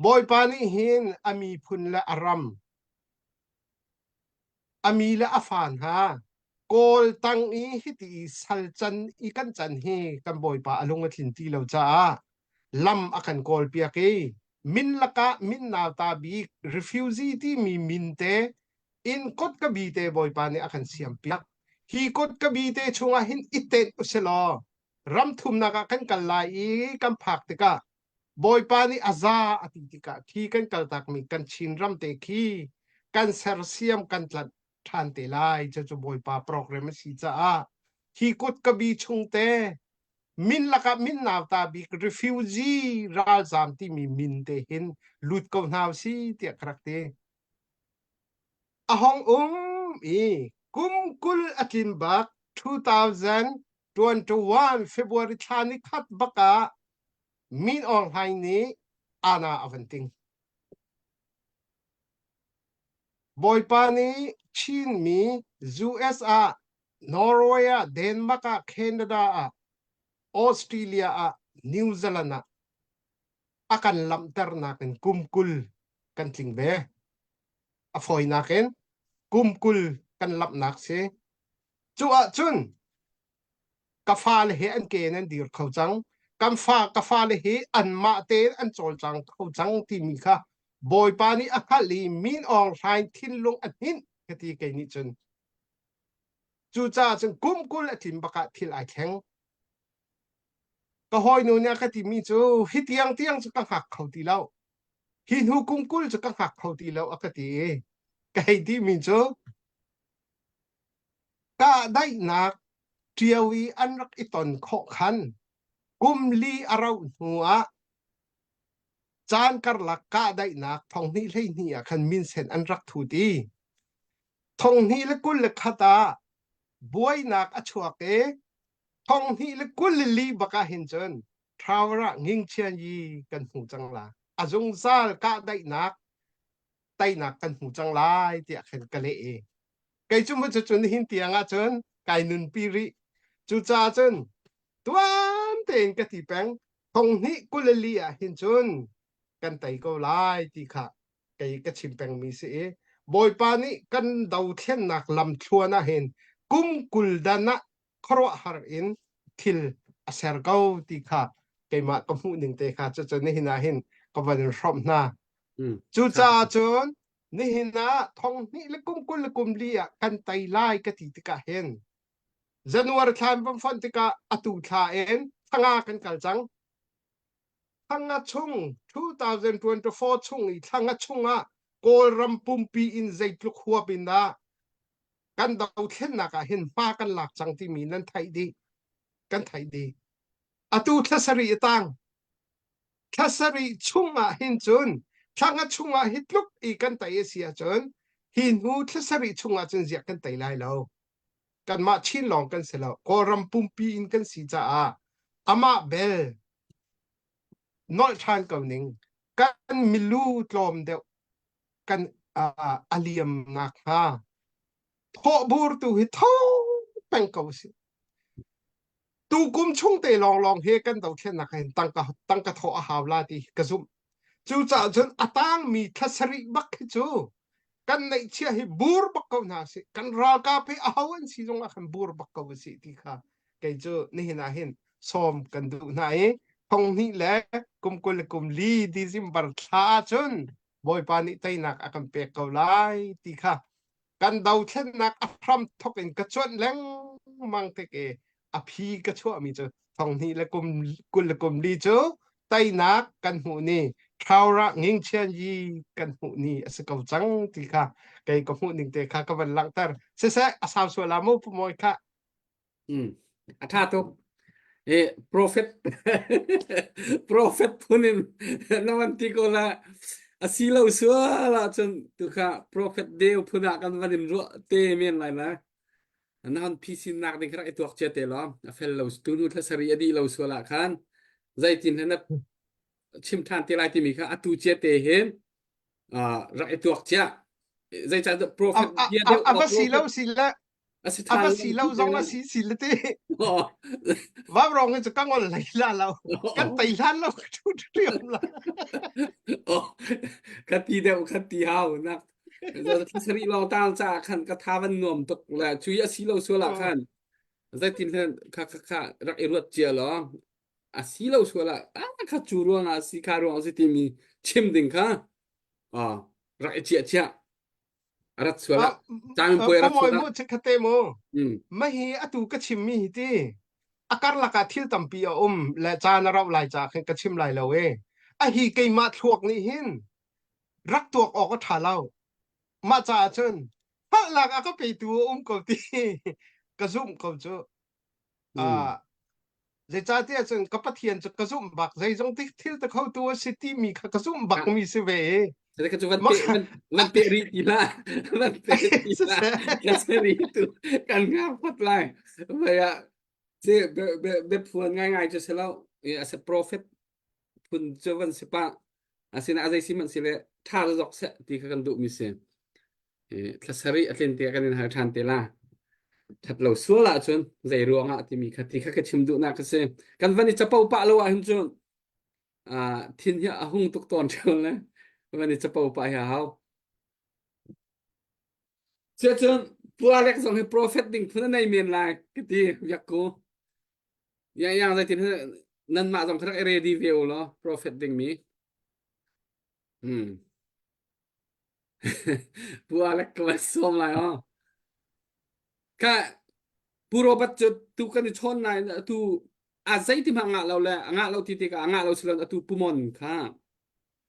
Bawipa nih hin a miphun le a ram a mi le a fa hna Kawl tang i hiti i sal can i kan can hi kan Bawipa a lung a tlin ti lo caah lam a kan kawl piak i min lakah min nauta bik refugee timi min te in kot ka bi te Bawipa nih a kan siam piak. Hi kot ka bi te chungah hin i tenh usilaw ram thumnak ah kan kal lai i kan phak tikah Bawipa nih a za a ti tikah khi kan kaltakmi kan Chin ram te khi kan sersiam kan tlanh ṭhan te lai. Cucu Bawipa program a si caah hi kut ka bi chung te min lakah min nauta bik refugee ralzam timi min te hin lut ko hna si tiah ka rak ti. A hong um i kum 20 a tlin bak 2021 February thla ni khat bak ah Min Aung Hlaing nih ana a van ting. Bawipa nih Chinmi US ah, Norway ah, Denmark ah, Canada ah, Australia ah, New Zealand ah a kan lamhternak in kum 20 kan tling ve. A fawinak in kum 20 kan lamhnak si. Cu ahcun ka fale he an ke in an dir kho cang kan fa ka fale hi anmah tein an cawlcang kho cang timi kha Bawipa nih a hngalh i Min Aung Hlaing thinlung a hninh ka ti kei nih cun cucaah cun kum 20 a tlin bak ah thil ai thleng ka hawinu nih a ka timi cu hi tiang tiang cu ka hngak kho ti lo hi hnu kum 20 cu ka hngak kho ti lo a ka ti i ka hei timi cu Kahdaihnak ṭio i an rak i ton khawh khan kum li a rauh hnuah caan karlak kahdaihnak 2012 ah khan minsen an rak thut i 2021 ah buainak a chuak i 2024 bak ah hin cun Traoré Ngingchian yi kan hmu cang la. A zungzal kahdaihnak teinak kan hmu cang lai tiah khan ka leh i kei cu mu cu nihin tiang ah cun kai nunpi rih cucaah cun tuan tein ka ti peng 2024 ah hin cun kan tei ko lai ti kha kei ka chim pengmi si i Bawipa nih kan dothlennak lamthluan ah hin kum 20 dan ah khuaruahhar in thil a ser ko ti kha keimah ka hmuh ning te kha cucu nihin ah hin ka van in hrawmh hna. Cucaah cun nihin ah 2024 ah kan tei lai ka ti tikah hin January thla in van fonh tikah atu thla in thanga kan kal cang. Thanga chung 2024 chung i thanga chungah Kawlram pumpi in zeitluk huap in dah kan dothlennak ah hin hma kan lak cang timi nan theih dih kan theih dih atu thla sarih a tang thla sarih chung ah hin cun thla nga chung ah hi tluk i kan tei a si ahcun hi hnu thla sarih chung ah cun ziah kan tei lai lo kanmah Chin lawng kan si lo Kawlram pumpi in kan si caah amah bel nolh ṭhan ko ning kan milu tlawm deuh kan a liam nakhnga thawhbur tu hi tho peng ko si tu kum chung te lawnglawng he kan dothlennak hin tangka tangka thawh a hau la ti ka zumh cucaah cun a tangmi thla sarih bak hi cu kan neihchia hi bur bak ko hna si kan ralkap hi aho an si zong ah khan bur bak ko si ti kha kei cu nihin ah hin sawm kan duh hna i 2024 December thla ah cun. Bawipa nih teinak a kan pek ko lai ti kha kan dothlennak a hram thok in ka cuanh lengmang tik i a phi ka chuahmi cu thonghnih le kum 20 le kum li cu teinak kan hmuh ni Thaura Ngingchian yi kan hmuh ni a si ko cang ti kha kei ka hmuh ning te kha ka van langhter siseh a sau sual la mu pumawi kha
Mm. A ṭha tuk. E, prophet prophet phun in na van ti ko la a si lo sual ahcun tu kha prophet deu phun ah kan van in ruah te men lai la na han phisin nak ding kha rak i tuak cia te law a fel lo tu nu thla sari a dih lo sual ah khan zeitin na chim ṭhan te lai timi kha atu cia te hin rak i tuak cia zeicah prophet bia deuh
a va si lo si le
a si
a va si lo zong a si si le ti vam rong cu ka ngol hlei la lo kan tei hlan lo ka thu ṭhiam la
ka ti deuh ka ti hau nak sari long tang cha khan ka tha van nuam tuk le chui a si lo sual ah khan zeitin khan kha kha kha rak i ruat cia lo a si lo sual ah ah kha cu ruang ah si kha ruang si timi chim ding kha rak i chiah chiah rat sual ah caan puai rat sual
ah mu khate mu ma hi atu ka chim mi hi ti a karlak ah thil tampi a um le caan a rauh lai ca khin ka chim lai lo e a hi keimah thluak nih hin rak tuak awk a ṭha lo mah caah cun hngalhnak a ka petu a um ko ti ka zumh ko cu Ah, zeicahtiah cun ka Pathian cu ka zumh bak zeizong thil te khotu a si timi kha ka zumh bak mi si ve i.
Ka cu van pe van pe rih ti hlah van pe ti hlah ka seri tu kan ngak phot lai vai ah si be be phuan ngai ngai cu si lo a se prophet phun cu van si pa asina a zei si man si le tha zok se ti kha kan duh mi si thla sarih a tlin tiah kan in hal ṭhan te la. Ṭhat lo sual ahcun zei ruangah timi kha ti kha ka chim duhnak ka si. Kan van i capo pah lo ahhin cun thin hi a hung tuk tawn ṭheo le van i capo pah hi a hau. Cuacun Pu Alec zong hi prophet ding phun a nei men lai ka ti biak ku. Yang yang zeitin nanmah zong kha rak i ready ve u law prophet ding mi. Hmm. Pu Alec ka van sawm lai aw. Ka Pu Robert cu tu kan i chawn nain atu a zei ti hmah ngah lo le a ngah lo ti tikah a ngah lo silon atu Pumon kha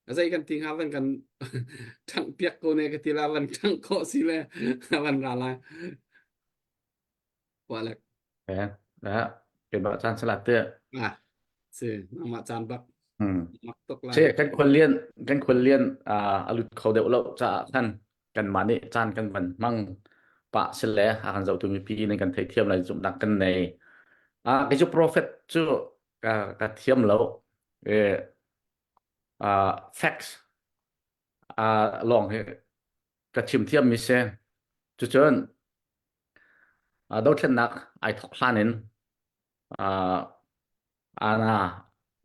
a zei kan ti hnga van kan ṭhangh piak ko ne ka ti la van ṭhangh khawh si le van ra lai. Pu Alec.
Eh, eh, keimah caan salat te.
Ah, si, nangmah caan bak.
Hmm.
Mak tuk lai.
Che, kan khuallian, kan khuallian uh, a lut kho deuh lo caah khan kanmah nih caan kan van hmang pah sile a kan zohtu mipi nih kan theithiam lai zumhnak kan nei. Ah, kei cu prophet cu ka, ka thiam lo. Eh, uh, facts uh, lawng hi ka chim thiam mi si. Cucun Dothlennak ai thawk hlan in ana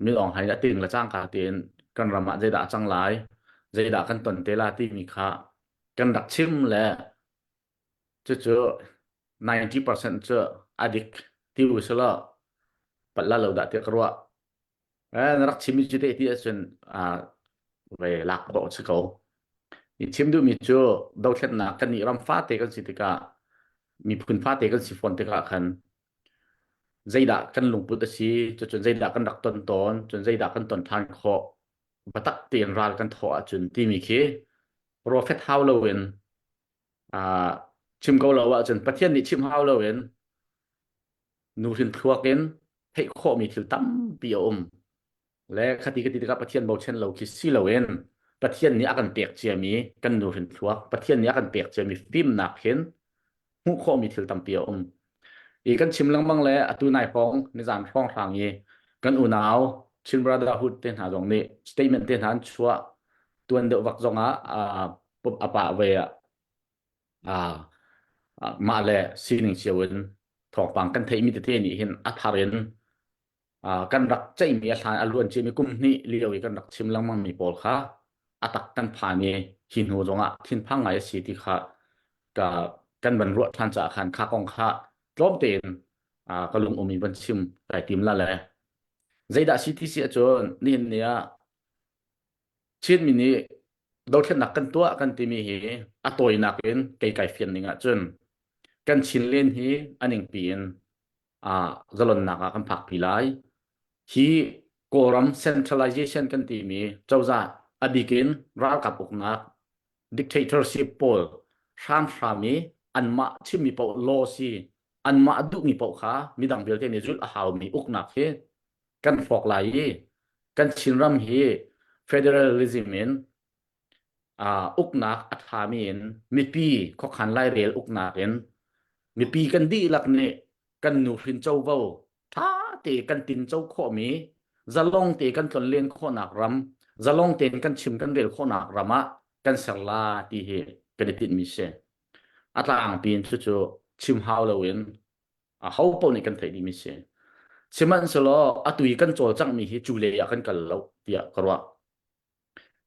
min Aung Hlaing a ting le cangka tein kan ram ah zeidah a cang lai, zeidah kan ton te la timi kha kan rak chim le cucu 90% cu a dik ti u selaw palh la lo dah tiah ka ruah. Eh, na rak chimmi cu teh ti ahcun ve lak khawh a si ko. I chim duhmi cu dothlennak kan nih ram fate kan si tikah miphun fate kan si fawn tikah khan zeidah kan lungput a si, cucun zeidah kan rak ton tawn, cun zeidah kan ton ṭhan khawh, biatak tein ral kan thawh ahcun timi khi profet hau loin chim ko lo ahcun Pathian nih chim hau loin nuhrin thluak in theih khawhmi thil tampi a um. Le khati ka ti tikah Pathian bochan lo khi si loin Pathian nih a kan pek ciami kan nuhrin thluak, Pathian nih a kan pek ciami fimnak hin hmuh khawhmi thil tampi a um. I kan chim lengmang le atu nai hrawng nizan hrawng hrang i kan unau Chin Brotherhood te hna zong nih statement te hna an chuah tuan deuh vak zong ah a pah ve ah mah le sining cio in thawngpang kan theihmi tete nih hin a thar in kan rak ceihmi a hlan a luan ciami kum hnih lio i kan rak chim lengmangmi pawl kha a tak kan phan i hi hnu zongah thinphang ngai a si ti kha ka kan van ruah ṭhan caah khan kha kong kha tlawm tein ka lung um in van chim kai tim la le zeidah si ti si ahcun nihin ni ah Chinmi nih. Dothlennak kan tuah kan timi hi a tawinak in kei kai fian ning ahcun kan Chinlen hi a ningpi in ah zalonnak ah kan phakpi lai. Hi Kawlram centralization kan timi cozah a bik in ralkap uknak dictatorship pawl hramhram i anmah chimmi paoh law si anmah duhmi paoh kha midang vialte nih zulh a haumi uknak hi kan hrawk lai i kan Chinram hi federalism in uh, uknak a ṭhami in mipi khuakhan lairel uknak in mipi kan dihlak nih kan nuhrin covo ṭha te kan tinco khawhmi zalong te kan tlonlen khawhnak ram zalong tein kan chim kan rel khawhnak ram ah kan ser la ti hi kan i tinhmi si a tlangpi in cucu chim hau loin a ho paoh nih kan theih dihmi si sihmanhsehlaw atu i kan cawlcanghmi hi cu lei ah kan kal lo tiah ka ruah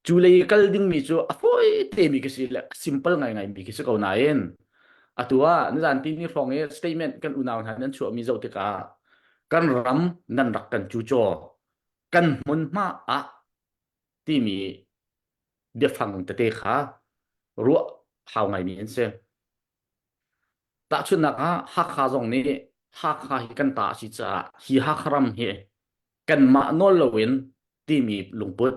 Cu lei i kal dingmi cu a fawi temi khi si le a simple ngaingaimi khi si ko nain atu ah nizan tini hrawng i statement kan unau hna nan chuahmi zoh tikah kan ram nan rak kan cucaw kan hmunhma ah timi biafang tete kha ruah hau ngaimi an si. Tahchunhnak ah Hakha zong nih Hakha hi kan ta a si caah hi Hakha ram hi kanmah nawl loin timi lungput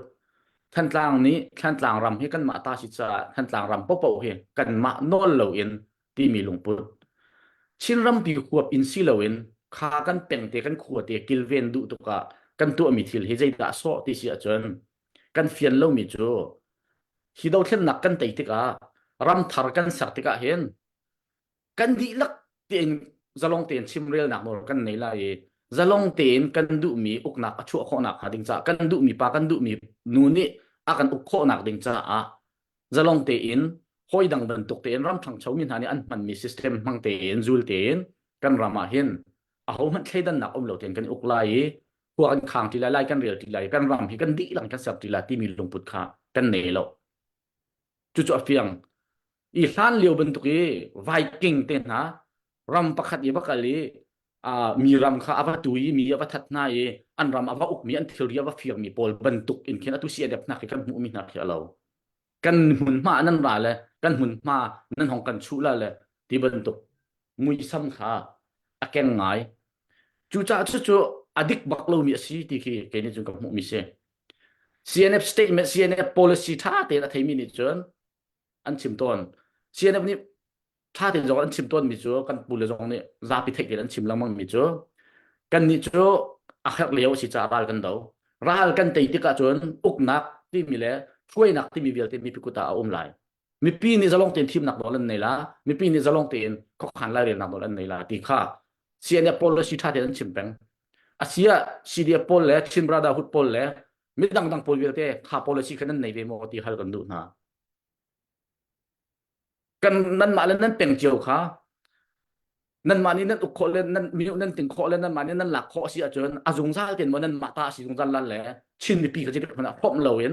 Thantlang nih Thantlang ram hi kanmah ta si caah Thantlang ram paohpaoh hi kanmah nawl loin timi lungput Chin rampi huap in si loin kha kan pengte kan khua te kilven duh tuk ah kan tuahmi thil hi zeidah sawh ti si ahcun kan fian lomi cu hi dothlennak kan tei tikah ramthar kan ser tikah hin kan dihlak tein zalong tein chimrelnak nawl kan nei lai i zalong tein kan duhmi uknak a chuah khawhnak hnga ding caah kan duhmi pa kan duhmi nu nih a kan uk khawhnak ding caah zalong tein hawi dang bantuk tein ram ṭhangchomi hna nih an hmanmi system hmang tein zul tein kan ram ah hin ahohmanh thleidannak um lo tein kan uk lai i khua kan khang ti lai lai kan rel ti lai kan ram hi kan dihlak kan ser ti lai timi lungput kha kan nei lo cucu a fiang i hlan lio bantuk i Viking te hna ram pakhat i va kal i mi ram kha a va tu i mi a va that hna i an ram a va ukmi an thilri a va firmi pawl bantuk in khin atu CNF hna khi kan hmuhmi hna khi a lo kan hmunhma nan ra le kan hmunhma nan hong kan chuh la le ti bantuk muisam kha a keng ngai cucaah cucu a dik bak lomi a si ti khi kei nih cun ka hmuhmi si CNF statement CNF policy ṭha tein a theimi nih cun an chim tawn CNF nih ṭha tein zong an chim tawnmi cu kan pu le zong nih zapi theih tein an chim lengmang mi cu kan nih cu a herh lio a si caah ral kan do ral kan tei tikah cun uknak timi le hruainak timi vialte mipi kut ah a um lai mipi nih zalong tein thimnak nawl an nei la mipi nih zalong tein khuakhan lairelnak nawl an nei la ti kha CNF pawl le si ṭha tein an chim peng asia CDF pawl le Chin Brotherhood pawl le midang dang pawl vialte kha policy kha nan nei ve maw ti hal kan duh hna kan nanmah le nan peng cio kha nanmah nih nan uk khawh le nan mi nan ting khawh le nanmah nih nan lak khawh si ahcun a zungzal ten maw nanmah ta si zungzal lan le Chin mipi kha zeitik hmanh ah hrawmh loin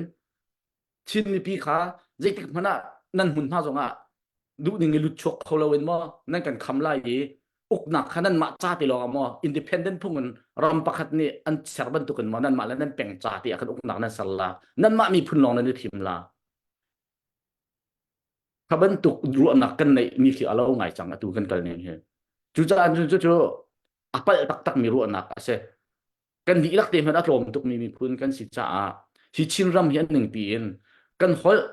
Chin mipi kha zeitik hmanh ah nan hmunhma zongah duhning i lut chuak kho loin maw nan kan kham lai i uknak kha nanmah ca te lawng ah maw independent phung in ram pakhat nih an ser bantukin maw nanmah le nan peng ca te ah khan uknak nan ser la nanmah miphun lawng nan i thim la kha bantuk ruahnak kan neih mi khi a lo ngai cang atu kan kal ning hi cucaah cu cu a palh taktak mi ruahnak a si kan dihlak te hmanh a tlawm tuk mi miphun kan si caah hi Chinram hi an ningpi in kan holh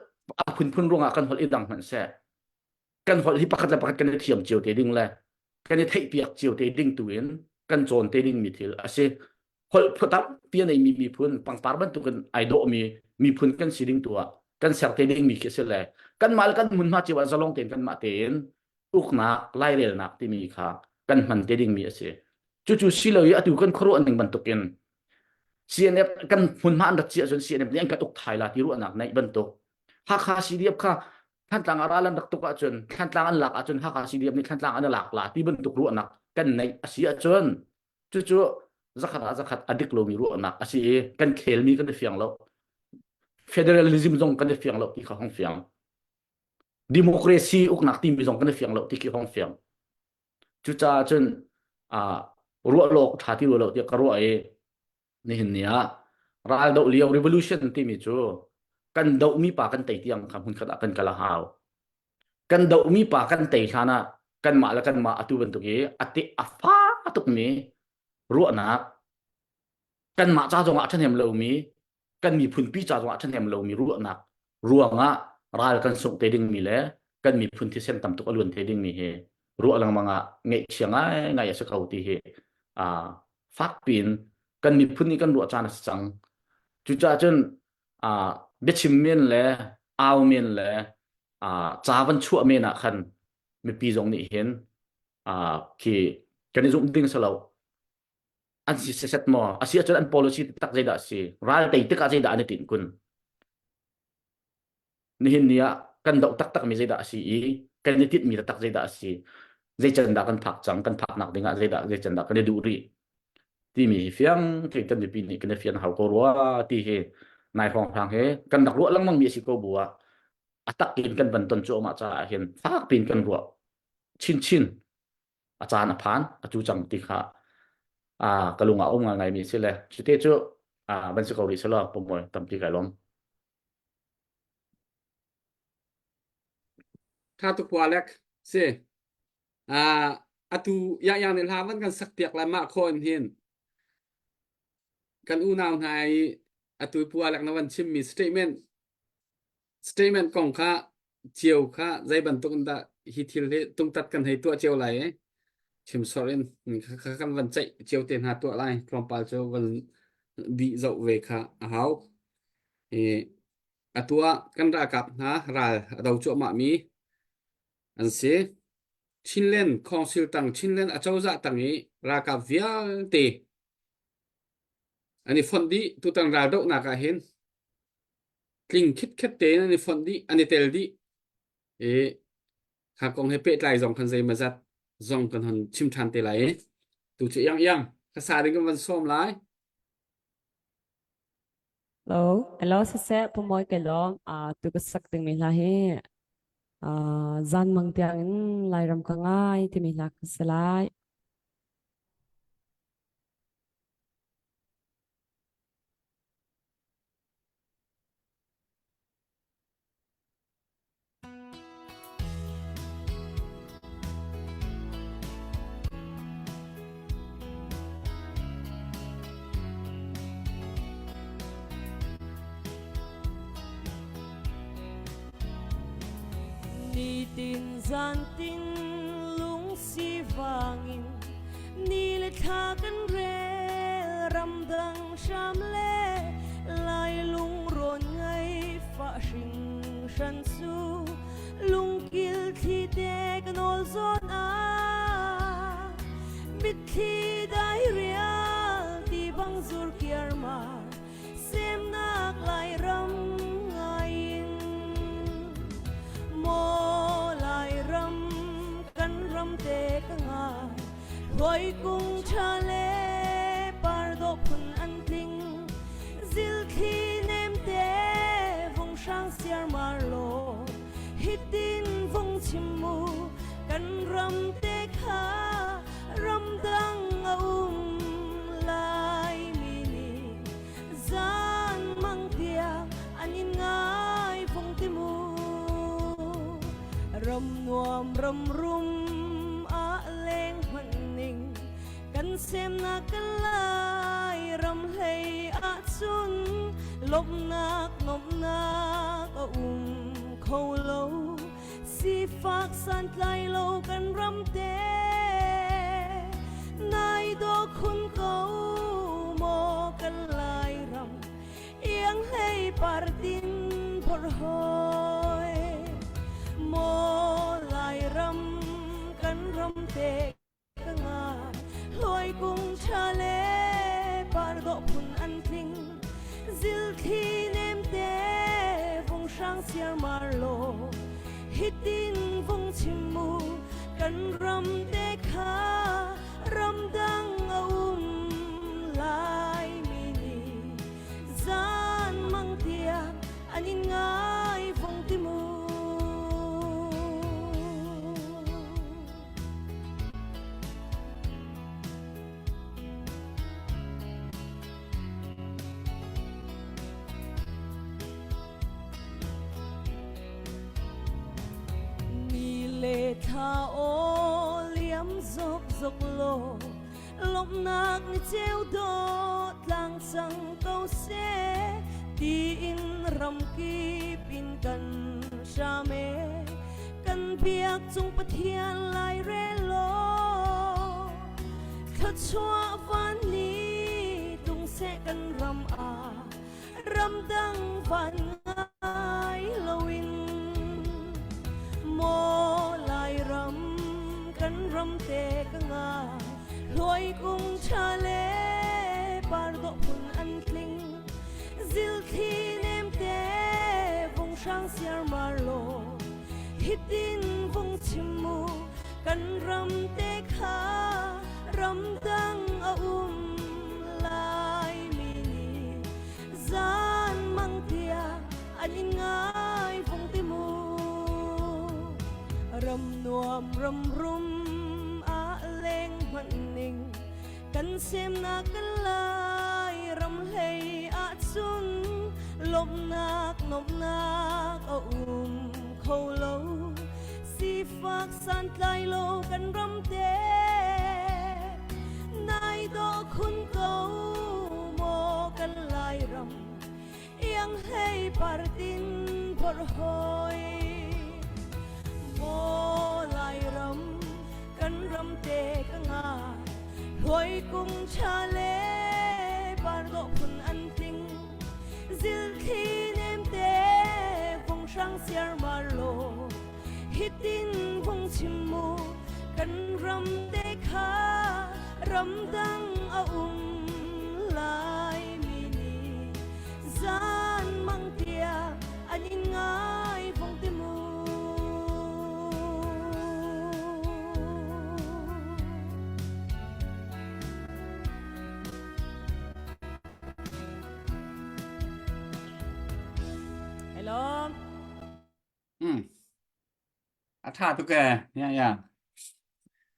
a phunphun ruangah kan holh i dang hmanh seh kan holh hi pakhat le pakhat kan i thiam cio te ding le kan i theihpiak cio te ding tu in kan cawn te ding mi thil a si holh phu tampi a neimi miphun pangpar bantukin ai dawhmi miphun kan si ding tu ah kan ser te ding mi khi si le kanmah le kan hmunhma cio ah zalong tein kanmah tein uknak lairelnak timi kha kan hman te ding mi a si cucu si lo i atu kan khuaruah ning bantukin CNF kan hmunhma an rat si ahcun CNF nih an kan uk thai la ti ruahnak neih bantuk Hakha CDF kha Thantlang a ral an rak tuk ahcun Thantlang an lak ahcun Hakha CDF nih Thantlang an lak la ti bantuk ruahnak kan neih a si ahcun cucu zakhat ah zakhat a dik lomi ruahnak a si i kan khelmi kan i fiang lo federalism zong kan i fiang lo ti kha hong fiang democracy uknak timi zong kan i fiang lo ti khi hong fiang cucaah cun ruah lawk ṭha ti lo tiah ka ruah i nihin ni ah ral doh lio revolution timi cu. Kan dohmi pa kan tei tiang kha hmunkhat ah kan kal a hau. Kan dohmi pa kan tei hlan ah kanmah le kanmah atu bantuk i a te a fa tukmi ruahnak kanmah ca zongah a ṭhahnem lomi kan miphunpi ca zongah a ṭhahnem lomi ruahnak ruangah ral kan sungh te dingmi le kan miphun thisen tam tuk a luan te dingmi hi ruah lengmang ah ngaihchia ngaingai a si ko ti hi uh, fak piin kan miphun nih kan ruah caan a si cang. Cucaah cun uh, biachim men le au men le uh, ca van chuah men ah khan mipi zong nih hin uh, khi kan i zumh ding si lo. An si set maw? A si ahcun an policy tak zeidah a si? Ral tei tikah zeidah an i tinh kun? Nihin ni ah kan doh taktakmi zeidah a si i kan i tinhmi taktak zeidah a si? Zei can dah kan phak cang? Kan phaknak dingah zeidah zei can dah kan i duh rih? Timi hi fiang tein kan mipi nih kan i fian hau ko rua ti hi nai hrawnghrang he kan rak ruah lengmang mi a si ko bu ah a tak in kan van ton cuahmah caah hin fak piin kan ruah chinchin a caan a phan a cu cang ti kha a ka lung ah um ngai mi si le cute cu a van si ko rih selaw pomoi tampi kai lawm.
Tha tuk Alec. Si. Ah atu ya yang nih hla van kan sak piak lai mah kho in hin kan unau hna i atu pu Alec na van chim mi statement statement kong kha cio kha zei bantuk in dah hi thil hi tungtat kan hei tuah cio lai i chim sor in kha kan van ceih cio te hna tuah lai tlawmpal cu van bih zoh ve kha a hau i atu ah kan ralkap hna ral a do cuahmah mi an si Chinland Council tang Chinland acozah tang i ralkap vialte an i fonh dih tutan raldohnak ah hin tling khitkhet tein an i fonh dih an i tel dih i kha kong he pehtlai zong khan zeimazat zong kan hon chim ṭhan te lai i tu cu iang iang ka sa ding kan van sawm lai.
Hello, hello siseh pumawi kai lawm. Uh, tu ka sak dingmi hla hi uh, zan mang tiang in Lairam ka ngai timi hla ka si lai.
Nitin zantin lungsi vangin ni le thla kan rel ramdang hram le lai lungrawn ngai fa hringhran cu lungkil thli te ka nawl zawn ah mitthli dai rial ti bang zur kiar mar semnak Lairam ngai in maw Lairam kan ram te ka ngai Hluai kung ṭha le par dawh phun an tling zilthli nemte vung hrang siarmar law hitin vung chim mu kan ram te kha ramdang a um lai mi nih zan mang tiang an in ngai vung ti mu ram nuam ram rum a leng hmanh ning kan semnak kan lai ram hlei ahcun lawmhnak nuamhnak a um kho lo sifak santlai lo kan ram te nai do khun ko maw kan lai ram iang hlei par tin phor hoi maw lai ram kan ram te ka ngai Hluai kung ṭha le par dawh phun an tling zilthli nemte vung hrang siarmar law hitin vung chim mu kan ram te kha ramdang a um lai mi nih zan mang tiang an in ngai vung ti mu. le thla aw liam zok zok law lawmhnak ni ceu dawh tlang cang ko seh tiin ramkip in kan hram e kan biak cung Pathian lai rel law thluachuah van ni tung seh kan ram ah ramdang van ngai loin maw Lairam kan ram te ka ngai hluai kung tha le par dawh phun an tling zilthli nem te vung hrang siar mar lo hitin vung chim mu kan ram te kha ramdang a um Laimi nih zan mang tiang an in ngai vung ti mu ram nuam ram rum a leng hmanh ning kan semnak kan lai ram hlei ahcun lawmhnak nuamhnak a um kho lo sifak santlai lo kan ram te nai dawh khun ko maw kan Lairam iang hlei partin phorh hoi maw Lairam kan ram te ka ngai hluai kung tha le par dawh phun an tling zilthli nem te vung hrang siar mar lo hitin vung chim mu kan ram te kha ramdang a um lai mi nih zan mang tiang an in ngai vung ti mu Hello.
Mm. A ṭha tuk ee. Ya ya.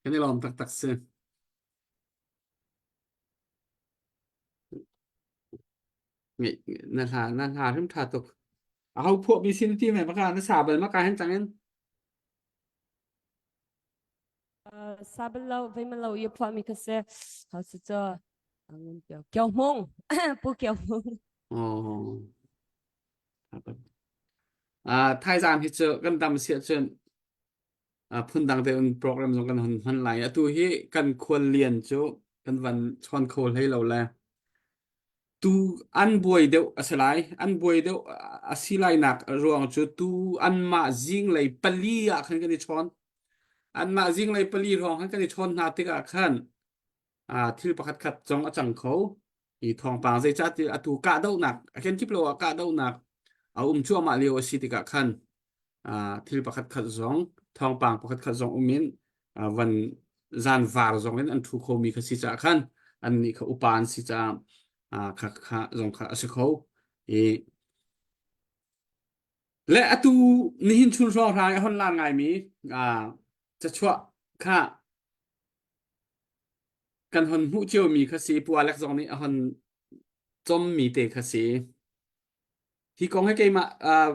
Kan i lawm taktak si. Nge na hla na hla hrim ṭha tuk. A ho phuah mi sin ti me maka na sa bal maka hen chang in.
Uh, sa bal lo vei man lo i phuah mi kha si. Hau si cho. Angun Kyo Kyo Hmung. Pu Kyo Hmung.
Oh. Uh, thaizam hi cu kan dam siah cun uh, phundang te un program zong kan hun hman lai. Atu hi kan khual lian cu kan van chawn kho hlei lo le tu an buai deuh a si lai. An buai deuh a si lai nak ruang cu tu anmah zinglei pali ah khan kan i chawn. Anmah zinglei pali hrawng khan kan i chawn hna tikah khan thil pakhat khat zong a cang kho. Hi thawngpang zeicahtiah atu kahdohnak a kenkip lo ah kahdohnak a um cuahmah lio a si tikah khan thil pakhat khat zong thawngpang pakhat khat zong um in van zan var zong in an thu khomi kha si caah khan annih kha upa an si caah kha kha zong kha a si kho i le atu nihin chun hrawng hrang i hon lan ngaimi cachuah kha kan hon hmuh ciomi kha si Pu Alex zong nih a hon commi te kha si. Hi kong he keimah uh,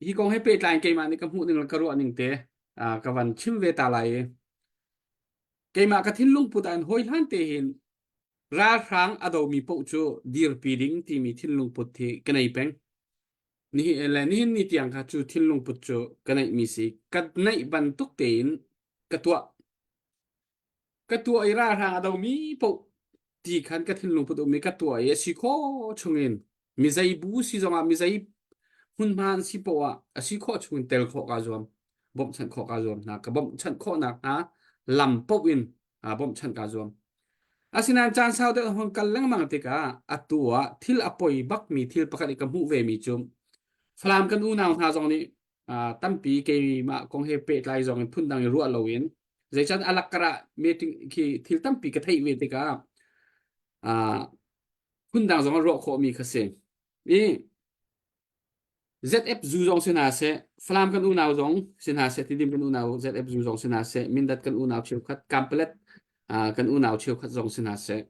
hi kong he pehtlai in keimah nih ka hmuh ning le ka ruah ning te uh, ka van chim ve ta lai i keimah ka thinlung put ah in hawi hlan te hin ralhrang a domi paoh cu dirpi ding timi thinlung put hi ka nei peng. Nihin le nihin ni tiang kha cu thinlung put cu ka neihmi si. Ka neih bantuk tein ka tuah. Ka tuah i ralhrang a domi paoh ti khan ka thinlung put um i ka tuah i a si khawh chungin mi zei bu si zongah mi zei hmunhma an si poah ah a si khawh chungin tel khawh kaa zuam bawmhchanh khawh kaa zuam hna ka bawmhchanh khawhnak hna lam paoh in bawmhchanh kaa zuam asinain caan sau deuh hon kal lengmang tikah atu ah thil a poi bakmi thil pakhat i ka hmuh ve mi cu Falam kan unau hna zong nih tampi keimah kong he pehtlai zong in phundang i ruah loin zeican alak karah meeting khi thil tampi ka theih ve tikah phundang zong a ruah khawhmi kha si i ZF zu zong si hna seh Falam kan unau zong si hna seh Tidim kan unau ZF zu zong si hna seh Mindat kan unau cheukhat Kampalet kan unau cheukhat zong si hna seh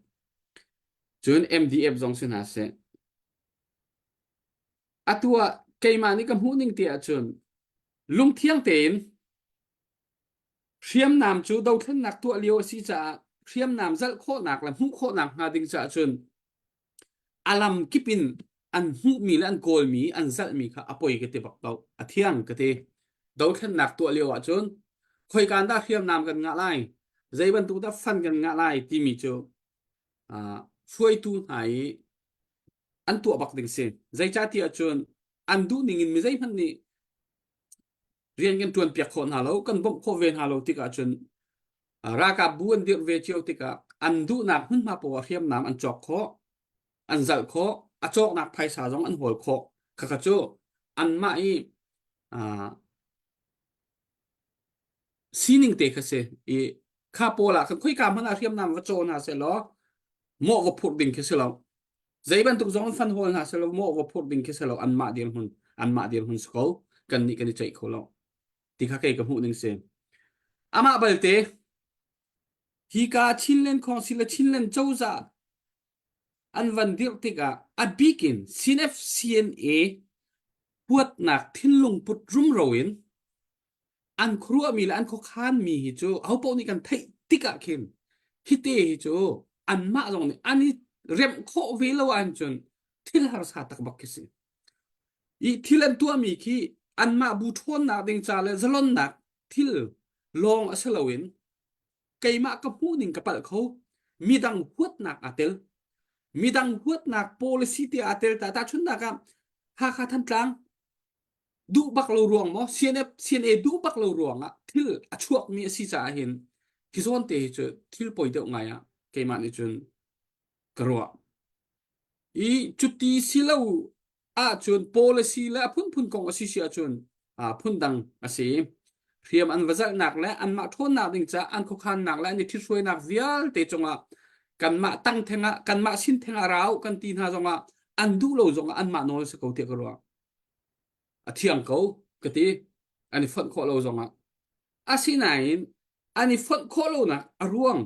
cun MDF zong si hna seh Atu ah keimah nih ka hmuh ning ti ahcun lungthiang tein. Hriamnam cu dothlennak tuah lio a si caah hriamnam zalh khawhnak le hmuh khawhnak hnga ding caah cun a lam kip in an hmuhmi le an kawlmi an zalhmi kha a poi ka ti bak lo a thiang ka ti dothlennak tuah lio ahcun khoikaan dah hriamnam kan ngah lai zei bantuk dah fan kan ngah lai timi cu uh, hruaitu hna i an tuah bak ding si zeicahtiah cun an duh ning in mi zeihmanh nih rian kan ṭuan piak khawh hna lo kan bawmh khawh ve hna lo tikah cun ralkap bu an dirh ve cio tikah an duhnak hmunhma poah hriamnam an cawk khawh an zalh khawh a cawknak phaisa zong an hawl khawh khakha cu anmah i sining te kha si i kha pawl ah khan khoika hmanh ah hriamnam va caw hna seh law mawh va phurh ding khi si lo zei bantuk zong an fan hawl hna seh law mawh va phurh ding khi si lo anmah dirhmun anmah dirhmun si ko kan nih kan i ceih kho lo ti kha kei ka hmuh ning si amah balte hika Chinland Council le Chinland cozah an van dirh tikah a bik in CNFCNA huatnak thinlung put rumro in an khuaruahmi le an khuakhanmi hi cu ahopaoh nih kan theih tikah khin hite hi cu anmah zong nih an i remh khawh ve lo ahcun thil harsa tak bak khi si. I thil an tuahmi khi anmah bu ṭhawnnak ding ca le zalonnak thil lawng a si loin keimah ka hmuh ning ka palh kho midang huatnak aa tel midang huatnak policy te aa tel ta tahchunhnak ah Hakha Thantlang duh bak lo ruang maw CNF CNA duh bak lo ruang ah thil a chuak mi a si caah hin hi zawn te hi cu thil poi deuh ngai ah keimah nih cun ka ruah i cuti si lo ahcun policy le a phunphun kong a si si ahcun phundang a si hriam an va zalhnak le anmah ṭhawnnak ding caah an khuakhannak le an i ṭhithruainak vialte cungah kanmah tang theng ah kanmah sin theng ah rau kan ti hna zongah an duh lo zongah anmah nawl si ko tiah ka ruah a thiang ko ka ti an i fonh khawh lo zongah asinain an i fonh khawh lonak a ruang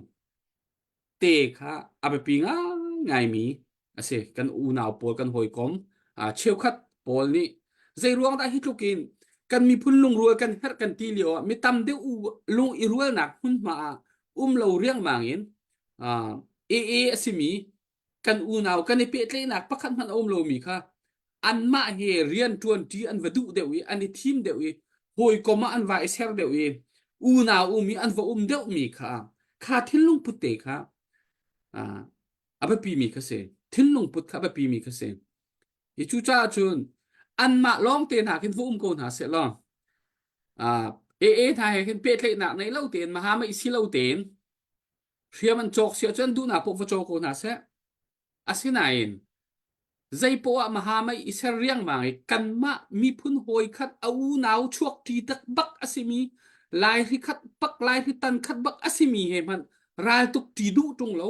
te kha a biapi ngaingaimi a si. Kan unau pawl, kan hawikom cheukhat pawl nih zei ruang dah hi tluk in kan miphun lungrual kan herh kan ti lio ah mi tam deuh lung i rualnak hmunhma ah um lo riangmang in AA a simi kan unau kan i pehtlaihnak pakhat hmanh a um lomi kha anmah he rian ṭuanṭi an va duh deuh i an i thim deuh i hawikom ah an va i ser deuh i unau um i an va um deuhmi kha kha thinlung put te kha a biapimi kha si thinlung put kha a biapimi kha si i cucaah cun anmah lawng te hna khin va um ko hna seh law AA hna he khin pehtlaihnak nei lo tein mahama i si lo tein hriam an cawk si ahcun duhnak paoh va caw ko hna seh Asinain zeipoah mahamai i ser riangmang i kanmah miphun hawi khat a unau chuakṭi tak bak a simi laihri khat bak laihri tan khat bak a simi he hmanh raltuk ṭi duh ṭung lo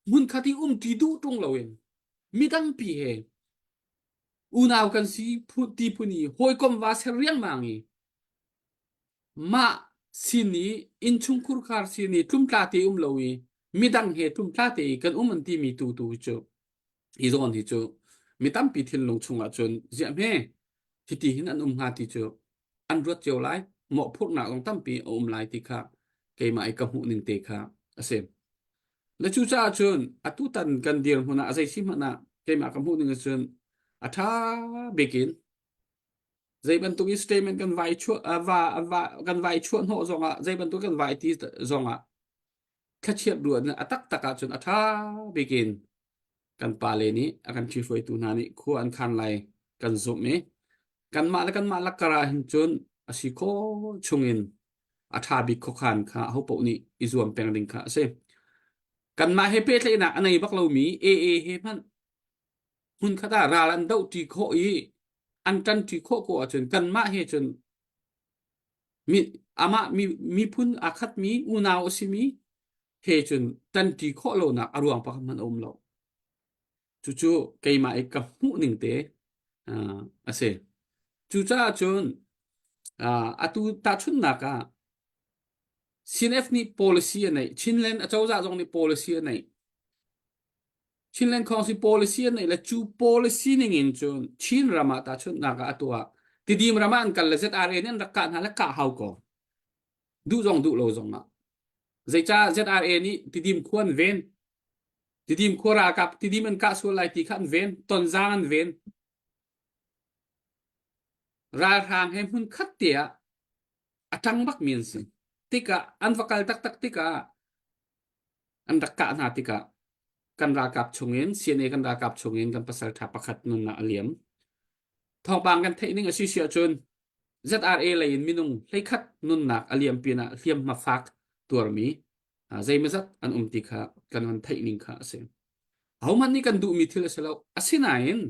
hmunkhat i um ṭi duh ṭung loin midangpi he unau kan si ti phun i hawikom va ser riangmang i Mah sin i innchungkhur khar sin i tlumtla te um lo i midang he tlumtla te i kan um an timi tu tu hi cu hi zawn hi cu mi tampi thinlung chungah cun ziah hme hiti hin an um hnga ti cu an ruat cio lai mawhphurhnak zong tampi a um lai ti kha keimah i ka hmuh ning te kha a si. Le cucaah cun atutan kan dirhmun ah a zei si hmanh ah keimah ka hmuh ning ahcun a ṭha bik in zei bantuk in statement kan vai chuah va va kan vai chuah hnawh zongah zei bantuk kan vai ti zongah thlachiat ruah a taktak ahcun a ṭha bik in kan pale nih a kan ṭhihruaitu hna nih khua an khan lai kan zumh i kanmah le kanmah lakkar ah hin cun a si khawh chungin a ṭha bik khuakhan kha ahopaoh nih i zuam peng ding kha a si. Kanmah he pehtlaihnak a nei bak lomi AA he hmanh hmunkhat ah ral an dohṭi khawh i an ṭanṭi khawh ko ahcun kanmah he cun mi amah mi miphun aa khatmi unau a simi he cun ṭanṭi khawh lonak a ruang pakhat hmanh a um lo. Cucu keimah i ka hmuh ning te uh, a si. Cucaah cun uh, atu tahchunhnak ah CNF nih policy a neih, Chinland acozah zong nih policy a neih. Chinland Council policy an neih le cu policy ning in cun Chin ram ah tahchunhnak ah a tuah. Tidim ram ah an kal le ZRA nih an rak kah hna le kah hau ko. Duh zong duh lo zong ah. Zeicah ZRA nih Tidim khua an ven? Tidim khua ralkap Tidim an kah sual lai ti kha an ven. Tonzang an ven. Ralhrang he hmun khat te ah a ṭang bakmi an si. Tikah an va kal taktak tikah an rak kah hna tikah kan ralkap chungin CNA kan ralkap chungin kan pasal ṭha pakhat nunnak a liam. Thawngpang kan theih ning a si si ahcun ZRA lei in minung 11 nunnak a liam pinah hliamhma fak tuarmi zeimawzat an um ti kha kan hun theih ning kha a si. Ahohmanh nih kan duhmi thil a si lo. Asinain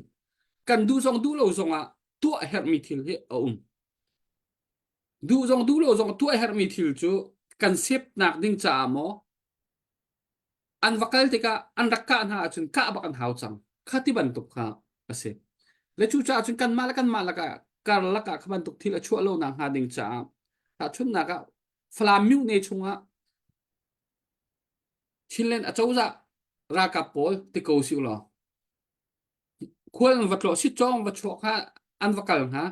kan duh zong duh lo zongah tuah herhmi thil hi a um. Duh zong duh lo zong tuah herhmi thil cu kan sepnak ding caah maw an va kal tikah an rak kah hna ahcun kah bak an hau cang. Kha ti bantuk kha a si. Le cucaah cun kanmah le kanmah lakah karlak ah kha bantuk thil a chuah lo nak hnga ding caah tahchunhnak ah Falam myone chungah Chinland acozah ralkap pawl ti ko si ulaw khual an va tlawh sitcawng va chuak hnga an va kal hnga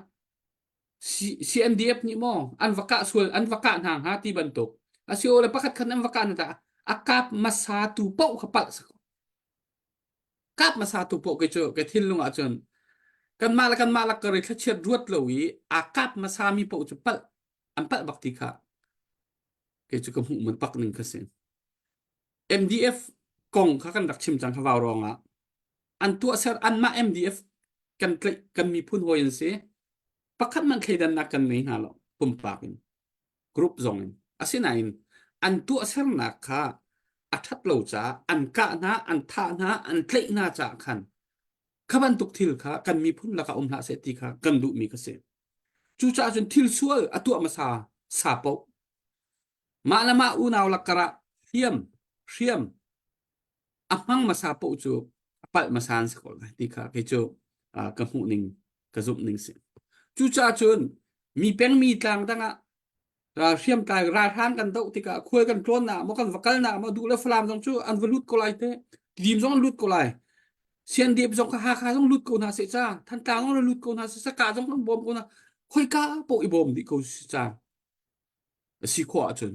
CNDF nih maw an va kah sual an va kah hna hnga ti bantuk asio le pakhat khat an va kah hna a kap hmasa tu paoh kha palh kap hmasa tu paoh kei cu ka thinlung ah cun kanmah le kanmah lak kar i thlachiat ruat lo i a kap hmasa mi paoh cu palh an palh bak ti kha kei cu ka hmuh man pak ning kha si MDF kong kha kan rak chim cang kha vau rong ah an tuahser anmah MDF kan tlaih kan miphun hawi an si pakhat man thleidannak kan nei hna lo pumpak in group zong in asinain an tuahsernak kha a ṭhat lo caah an kah hna an thah hna an tlaih hna caah khan kha bantuk thil kha kan miphun lakah um hlah seh ti kha kan duhmi kha si cucaah cun thil sual a tuah hmasa sa paoh mah le mah unau lakar ah hliam hriam a hmang hmasa paoh cu a palh hmasa an si ko lai ti kha kei cu ka hmuh ning ka zumh ning si. Cucaah cun mi peng mi tlang dang ah hriamtlai ralhrang kan doh tikah khual kan tlawnnak maw kan va kalnak maw duh le Falam zong cu an va lut ko lai te Lim zong an lut ko lai Siandep zong kha Hakha zong lut ko hna seh ca Thantlang zong lut ko hna seh Saka zong kan bawm ko hna khoika paoh i bawm dih ko si ca a si khawh ahcun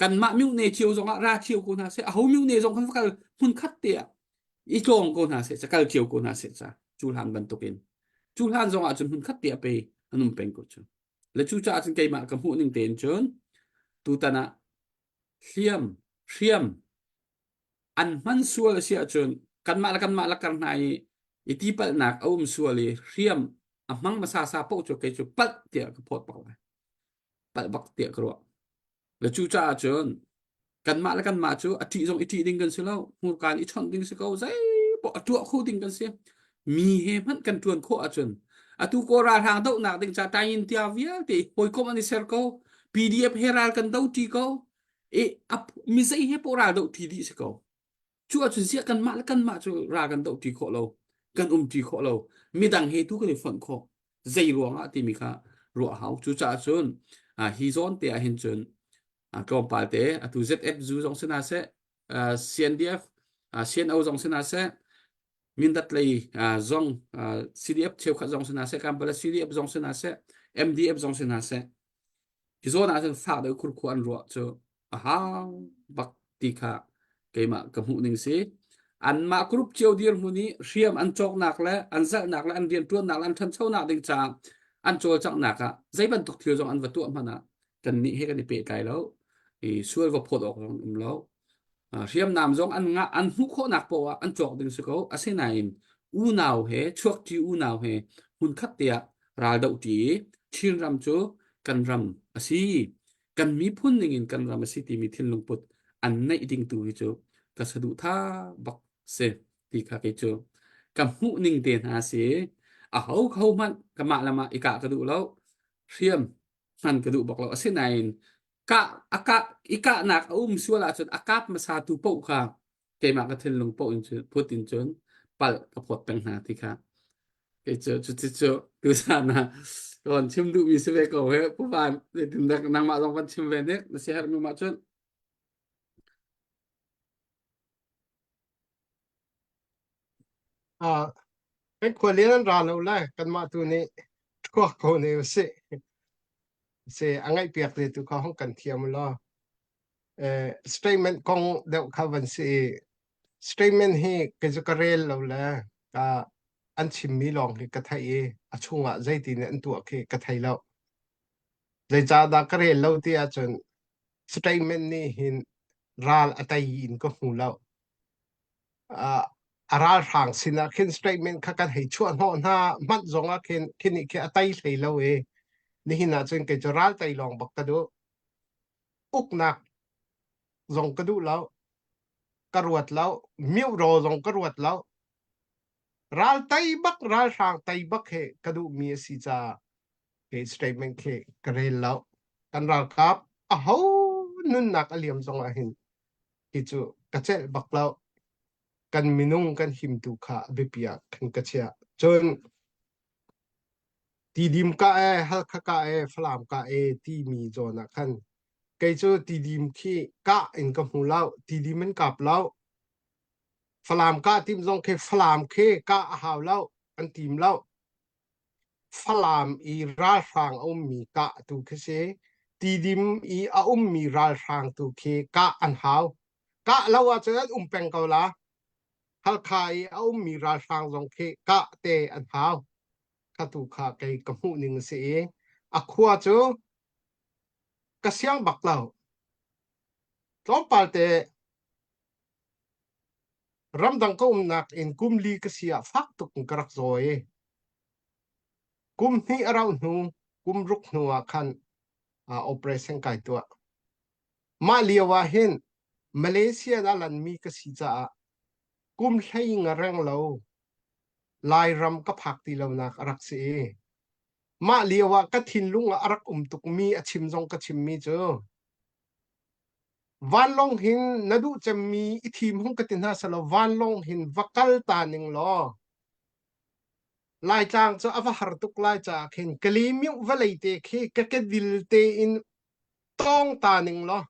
kanmah myone cio zongah ra cio ko hna seh aho myone zong kan va kal hmun khat te ah i tlawng ko hna seh ca kal cio ko hna seh ca cu hlan bantukin cu hlan zongah cun hmun khat te ah pe an um peng ko cu le cu caah cun keimah ka hmuh ning tein cun tutan ah hliam hriam an hman sual a si ahcun kanmah le kanmah lakar hna i i tipalhnak a um sual i hriam a hmang hmasa sa paoh cu kei cu palh tiah ka phawt bak lai palh bak tiah ka ruah. Le cucaah cun kanmah le kanmah cu a ṭih zong i ṭih ding kan si lo, hmurka in i chawnh ding si ko, zeipaoh a tuah kho ding kan si. Mi he hmanh kan ṭuan khawh ahcun atu kaw ralhrang dohnak ding ca tayin tia vialte hawikom an i ser ko, PDF he ral kan do ṭi ko, i mi zei he poh ral doh ṭi dih si ko. Cu ahcun ziah kanmah le kanmah cu ral kan dohṭi khawh lo, kan umṭi khawh lo, midang he tu kan i fonh khawh. Zei ruangah timi kha ruah hau. Cucaah cun hi zawn te ah hin cun tlawmpal te atu ZF zu zong si hna seh, CNDF, CNO zong si hna seh, Mindat lei zong CDF cheukhat zong si hna seh, Kampala CDF zong si hna seh, MDF zong si hna seh, Hi zawn ah cun fak deuh khurkhua an ruah cu a hau bak ti kha keimah ka hmuh ning si. Anmah group cio dirhmun i hriam an cawknak le an zalhnak le an rianṭuannak le an ṭhanchonak ding caah an cawlcanghnak ah zei bantuk thil zong an va tuah hmanh ah kannih he kan i pehtlai lo. I sual va phawt awk zong um lo. Hriamnam zong an ngah an hmuh khawhnak poah ah an cawk ding si ko. Asinain unau he chuakṭi unau he hmunkhat te ah ral dohṭi i Chinram cu kan ram a si. Kan miphun ningin kan ram a si timi thinlung put an neih ding tu hi cu ka saduhthah bak si ti kha kei cu ka hmuh ning te hna si. Aho ho hmanh kamah le mah i kah ka duh lo. Hriam hman ka duh bak lo. Asinain kah a kah i kahnak a um sual ahcun a kap hmasa tu paoh kha keimah ka thinlung paoh in cun phut in cun palh ka phawt peng hna ti kha kei cu cuti cu tuzan ah ka von chim duhmi si ve ko he Pu Van zeitindah nangmah zong van chim ve nek na siaherh mah cun
Ah, kan khualian an ra lo lai kanmah tu nih thuak ko ne usih. Se a ngaih piak te tu kha hong kan thiam law. Eh, statement kong deuh kha van si i statement hi kei cu ka rel lo le ka an chimmi lawng hi ka theih i a chungah zeitin an tuah khi ka thei lo. Zeicahdah ka rel lo ti ahcun statement nih hin ral a tei in ka hmu lo. Uh, a ralhrang sinah khin statement kha kan hei chuah hnawh hna hmanh zong ah khin khi nih khi a tei hlei lo i nihin ah cun kei cu ral tei lawng bak ka duh. Uknak zong ka duh lo. Ka ruat lo. Miohraw zong ka ruat lo. Ral tei bak ralhrang tei bak he ka duhmi a si caah hi statement khi ka rel lo. Kan ralkap aho nunnak a liam zong ah hin hi cu ka celh bak lo. Kan minung kan him tu kha a biapi ah khan ka chiah. Cun Tidim ka e, Halkha ka e, Falam ka e timi zawn ah khan kei cu Tidim khi kah in ka hmu lo. Tidim in kap lo. Falam kah tim zong khi Falam khi kah a hau lo. An tim lo. Falam i ralhrang a ummi kah tu khi si. Tidim i a ummi ralhrang tu khi kah an hau. Kah lo ahcun an um peng ko la. Halkha i a ummi ralhrang zong khi kah te an hau. Kha tu kha kei ka hmuh ning a si i a khua cu ka siang bak lo. Tlawmpal te Ramdang ka umnak in kum li ka si ah fak tuk in ka rak zaw i kum hnih a rauh hnu, kum ruk hnu ah khan uh, operation kai tuah. Mah lio ah hin Malaysia na lanmi ka si caah kum hlei nga reng lo Lairam ka phak ti lonak a rak si i mah lio ah ka thinlung ah a rak um tukmi a chim zong ka chimmi cu Vanlawng hin na duh cemmi i thim hung ka ti hna selaw vanlawng hin va kal ta ning law Laitlang cu a va har tuk lai caah khin Kalymyo vawlei te khi ka kedil tein tawng ta ning law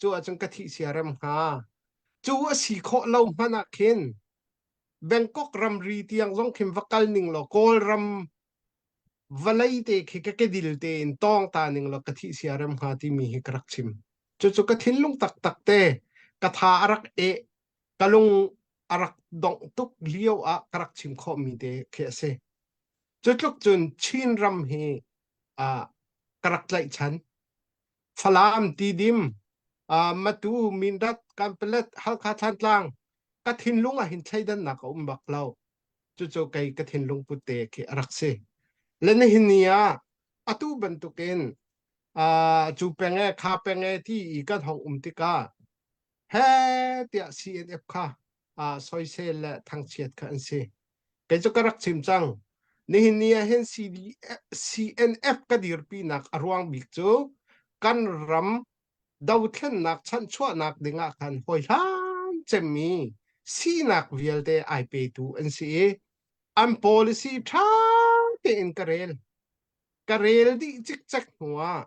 cu ahcun ka thih siarem hnga. Cu a si khawh lo hmanh ah khin Bangkok ramri tiang zong khin va kal ning law Kawlram vawlei te khi ka kedil tein tawng ta ning law ka thih siarem hnga timi hi ka rak chim. Cucu ka thinlung taktak te ka tha a rak eh ka lung a rak dongh tuk lio ah ka rak chim khawhmi te khi a si. Cu tluk cun Chin ram hi ah ka rak tlaihchan. Falam, Tidim, uh, Matu, Mindat, Kanpalet, Halkha, Thantlang ka thinlung ah hin thleidannak a um bak lo. Cucu kei ka thinlung put te khi a rak si. Le nihin ni ah atu bantukin uh, cu peng e kha peng e ti i kan hong um tikah he tiah CNF kha uh, soisel le thangchiat kha an si. Kei cu ka rak chim cang. Nihin ni ah hin CD, CNF ka dirpinak a ruang bik cu kan ram dothlennak chanchuahnak dingah khan hawihlan cemmi sinak vialte ai petu an si i an policy ṭha tein ka rel. Ka rel dih cikcek hnuah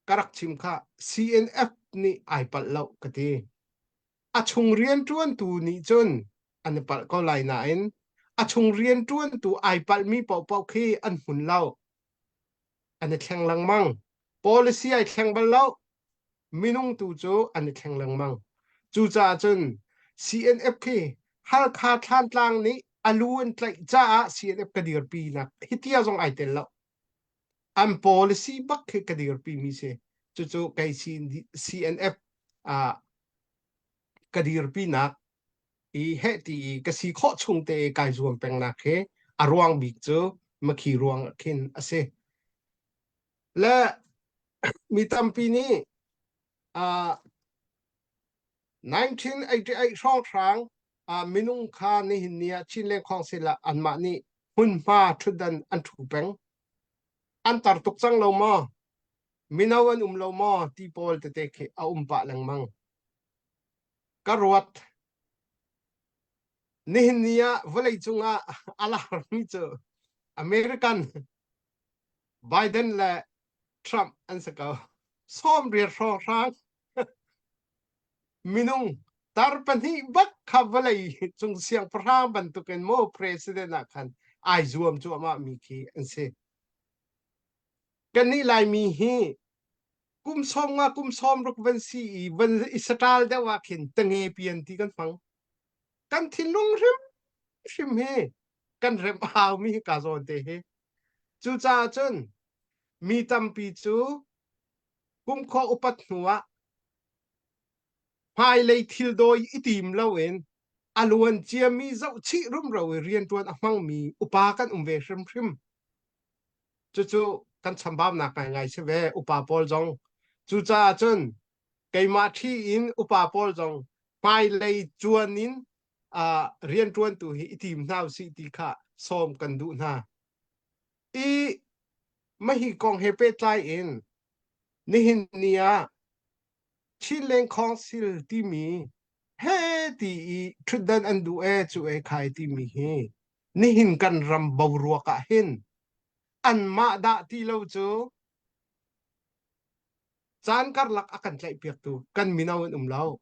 ka rak chim kha CNF nih ai palh lo ka ti. A chung rianṭuantu nih cun an i palh ko lai nain a chung rianṭuantu ai palhmi paohpaoh khi an hmun lo. An i thleng lengmang. Policy ai thleng bal lo. Minung tu cu an i thleng lengmang. Cucaah cun CNF khi Halkha Thlantlang nih a lu an tlaih caah CNF ka dirpi nak hitia zong ai tel lo. An policy bak khi ka dirpi mi si. Cucu kei CNF ah ka dirpi nak i heh ti i ka si khawh chung te kai zuam peng nak hi a ruang bik cu makhi ruang ah khin a si. Le mi tampi nih uh, 1988 hrawnghrang uh, minung kha nihin ni ah Chin Council ah anmah nih hmunhma ṭhutdan an ṭhu peng. An tar tuk cang lo maw? Mino an um lo maw? Ti pawl tete khi a um pah lengmang. Ka ruat. Nihin ni ah vawleicung ah a larmi cu American Biden le Trump an si ko. 80 hrawnghrang minung tar pahnih bak kha vawlei cung siangpahrang bantukin maw president ah khan ai zuam cuahmah mi khi an si. Kannih Laimi hi kum sawm nga kum sawm ruk van si i van i saṭal deuh ah khin tange pian ti kan hmang. Kan thinlung hrimhrim hi kan remh haumi hi ka zawn te hi. Cucaah cun mi tampi cu kumkhua upat hnu ah hmailei thil dawi i tim loin a luan ciami zohchih rumro i rianṭuan a hmangmi upa kan um ve hrimhrim. Cucu kan chambaunak ngaingai si ve upa pawl zong. Cucaah cun keimah ṭhi in upa pawl zong hmailei cuan in uh, rianṭuantu hi i tim hna usih ti kha sawm kan duh hna. I mahi kong he pehtlai in nihin ni ah Chinland Council timi he ti i ṭhutdan an duh e cu e khai timi hi nihin kan ram boruak ah hin anmah dah ti lo cu caan karlak a kan tlaihpiaktu kan mino an um lo.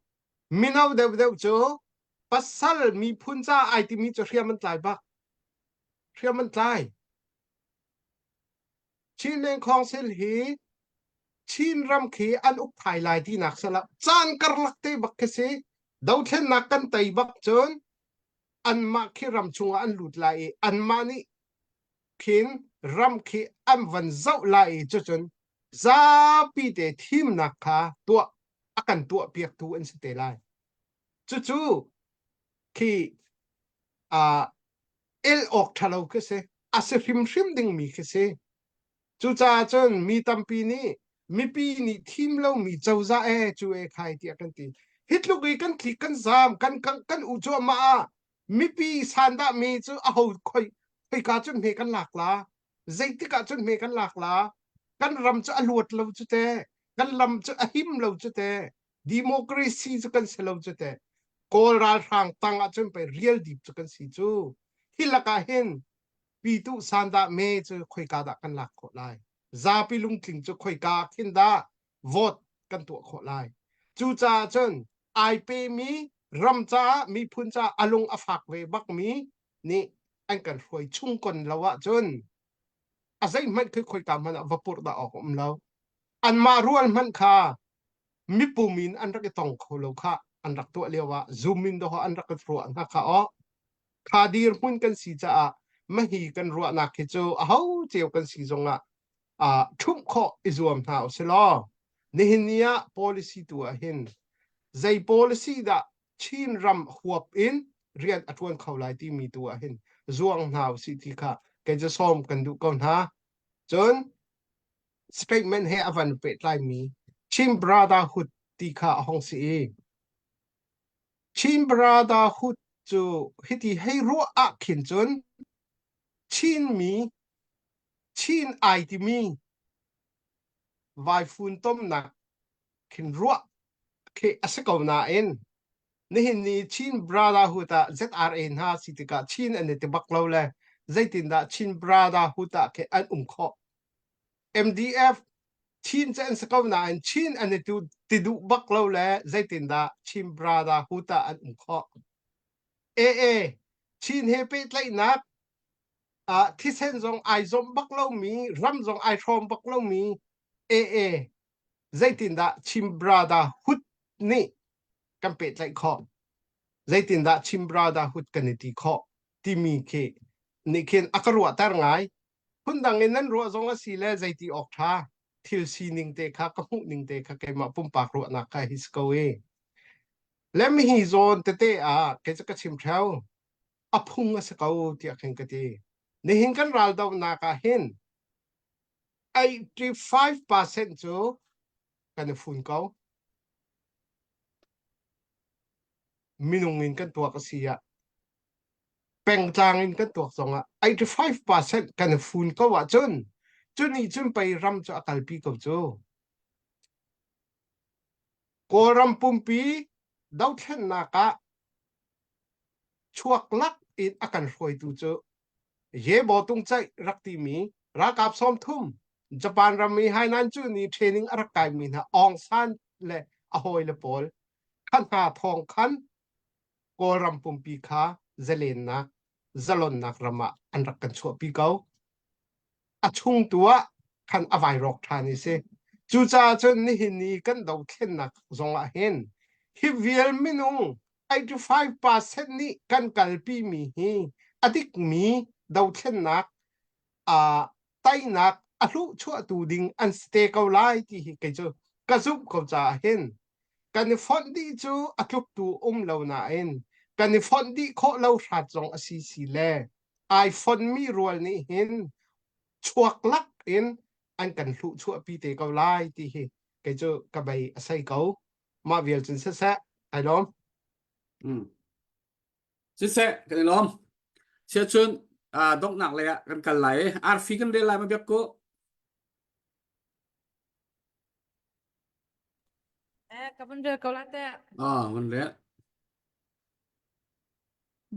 Mino deuhdeuh cu pasal miphun ca ai timi cu hriam an tlai bak. Hriam an tlai. Chinland Council hi Chin ram khi an uk thai lai tinak si lo. Caan karlak te bak khi si. Dothlennak kan tei bak cun anmah khi ram chungah an lut lai i anmah nih khin ram khi an van zoh lai i cucun zapi te thimnak kha tuah a kan tuah piaktu an si te lai. Cucu khi uh, el awk ṭhalo khi si. A si hrimhrim dingmi khi si. Cucaah cun mi tampi nih mipi nih thim lomi cozah e cu e khai tiah kan ti. Hi tluk i kan tlik kan zaam kan kan, kan u cuahmah ah mipi sandah mi cu aho khoi khoika cun hme kan lak la zeitik ah cun hme kan lak la kan ram cu a luat lo cu te kan lam cu a him lo cu te democracy cu kan si lo cu te kawl ralhrang tang ah cun pei real deep cu kan si cu hi lakah hin pitu sandah me cu khoika dah kan lak khawh lai zapi lungtling cu khoika khin dah vote kan tuah khawh lai cucaah cun ai pemi ram caah miphun caah a lung a fak ve bakmi nih an kan hruai chung kon lo ahcun a zeihmanh khi khoika hmanh ah va purh dah awk um lo anmah rual hmanh kha mipum in an rak i tong kho lo kha an rak tuah lio ah zoom in dawh an rak i ruah hna kha aw kha dirhmun kan si caah mahi kan ruahnak hi cu aho cio kan si zongah uh, ṭhumh khawh i zuam hna usih law nihin ni ah policy tu ah hin zei policy dah Chin ram huap in rian a ṭuan kho lai timi tu ah hin zuang hna usih ti kha kei cu sawm kan duh ko hna. Cun statement he a van pehtlaimi Chin Brotherhood ti kha a hong si i Chin Brotherhood cu hiti hei ruah ah khin cun Chinmi Chin ai timi vai funtomnak khin ruah khi a si ko nain nihin ni Chin Brotherhood ah ZRA hna si tikah Chin an i ti bak lo le zeitindah Chin Brotherhood ah khi an um khawh MDF Chin cu an si ko nain Chin an i tu ti duh bak lo le zeitindah Chin Brotherhood ah an um khawh AA Chin he pehtlaihnak uh, thisen zong ai zomh bak lomi ram zong ai hrawm bak lomi AA zeitindah Chin Brotherhood nih kan pehtlaih khawh zeitindah Chin Brotherhood kan i ti khawh timi khi nih khin a ka ruahter ngai phundang in nan ruah zong a si le zeiti awk ṭha thil sining te kha ka hmuh ning te kha keimah pumpak ruahnak kha hi si ko i lem hi zawn tete ah kei cu ka chim theo a phung a si ko tiah khin ka ti nihin kan raldohnak ah hin 85% cu kan i fun ko minung in kan tuak a si ah pengtlang in kan tuak zongah 85% kan i fun ko ahcun cu nih cun pei ram cu a kalpi ko cu. Kawlram pumpi dothlennak ah chuak lak in a kan hruaitu cu Yebo Tungcaih rak timi ralkap 30 Japan ram i Hainan cu ni training a rak kaimi hna Aung San le a hawile pawl kha hna thawng khan Kawlram pumpi kha zalennak, zalonnak ram ah an rak kan chuahpi ko. A chung tu ah khan a vai rawk ṭhan i si. Cucaah cun nihin ni kan dothlennak zong ah hin hi vial minung 85% nih kan kalpi mi hi a dikmi dothlennak uh, teinak a hluh chuahtu ding an si te ko lai ti hi kei cu ka zumh ko caah hin kan i fonh dih cu a tluktu um lo nain kan i fonh dih khawh lo hrat zong a si si le ai fonhmi rual nih hin chuak lak in an kan hluh chuahpi te ko lai ti hi kei cu ka bei a sei ko mah vial cun siseh ai lawm
Mm. Siseh kan i lawm. Siacun uh, donghnak lei ah kan kal lai. Arfi kan rel lai ma biak ko.
Eh, ka vun rel ko la te.
Ah, vun rel.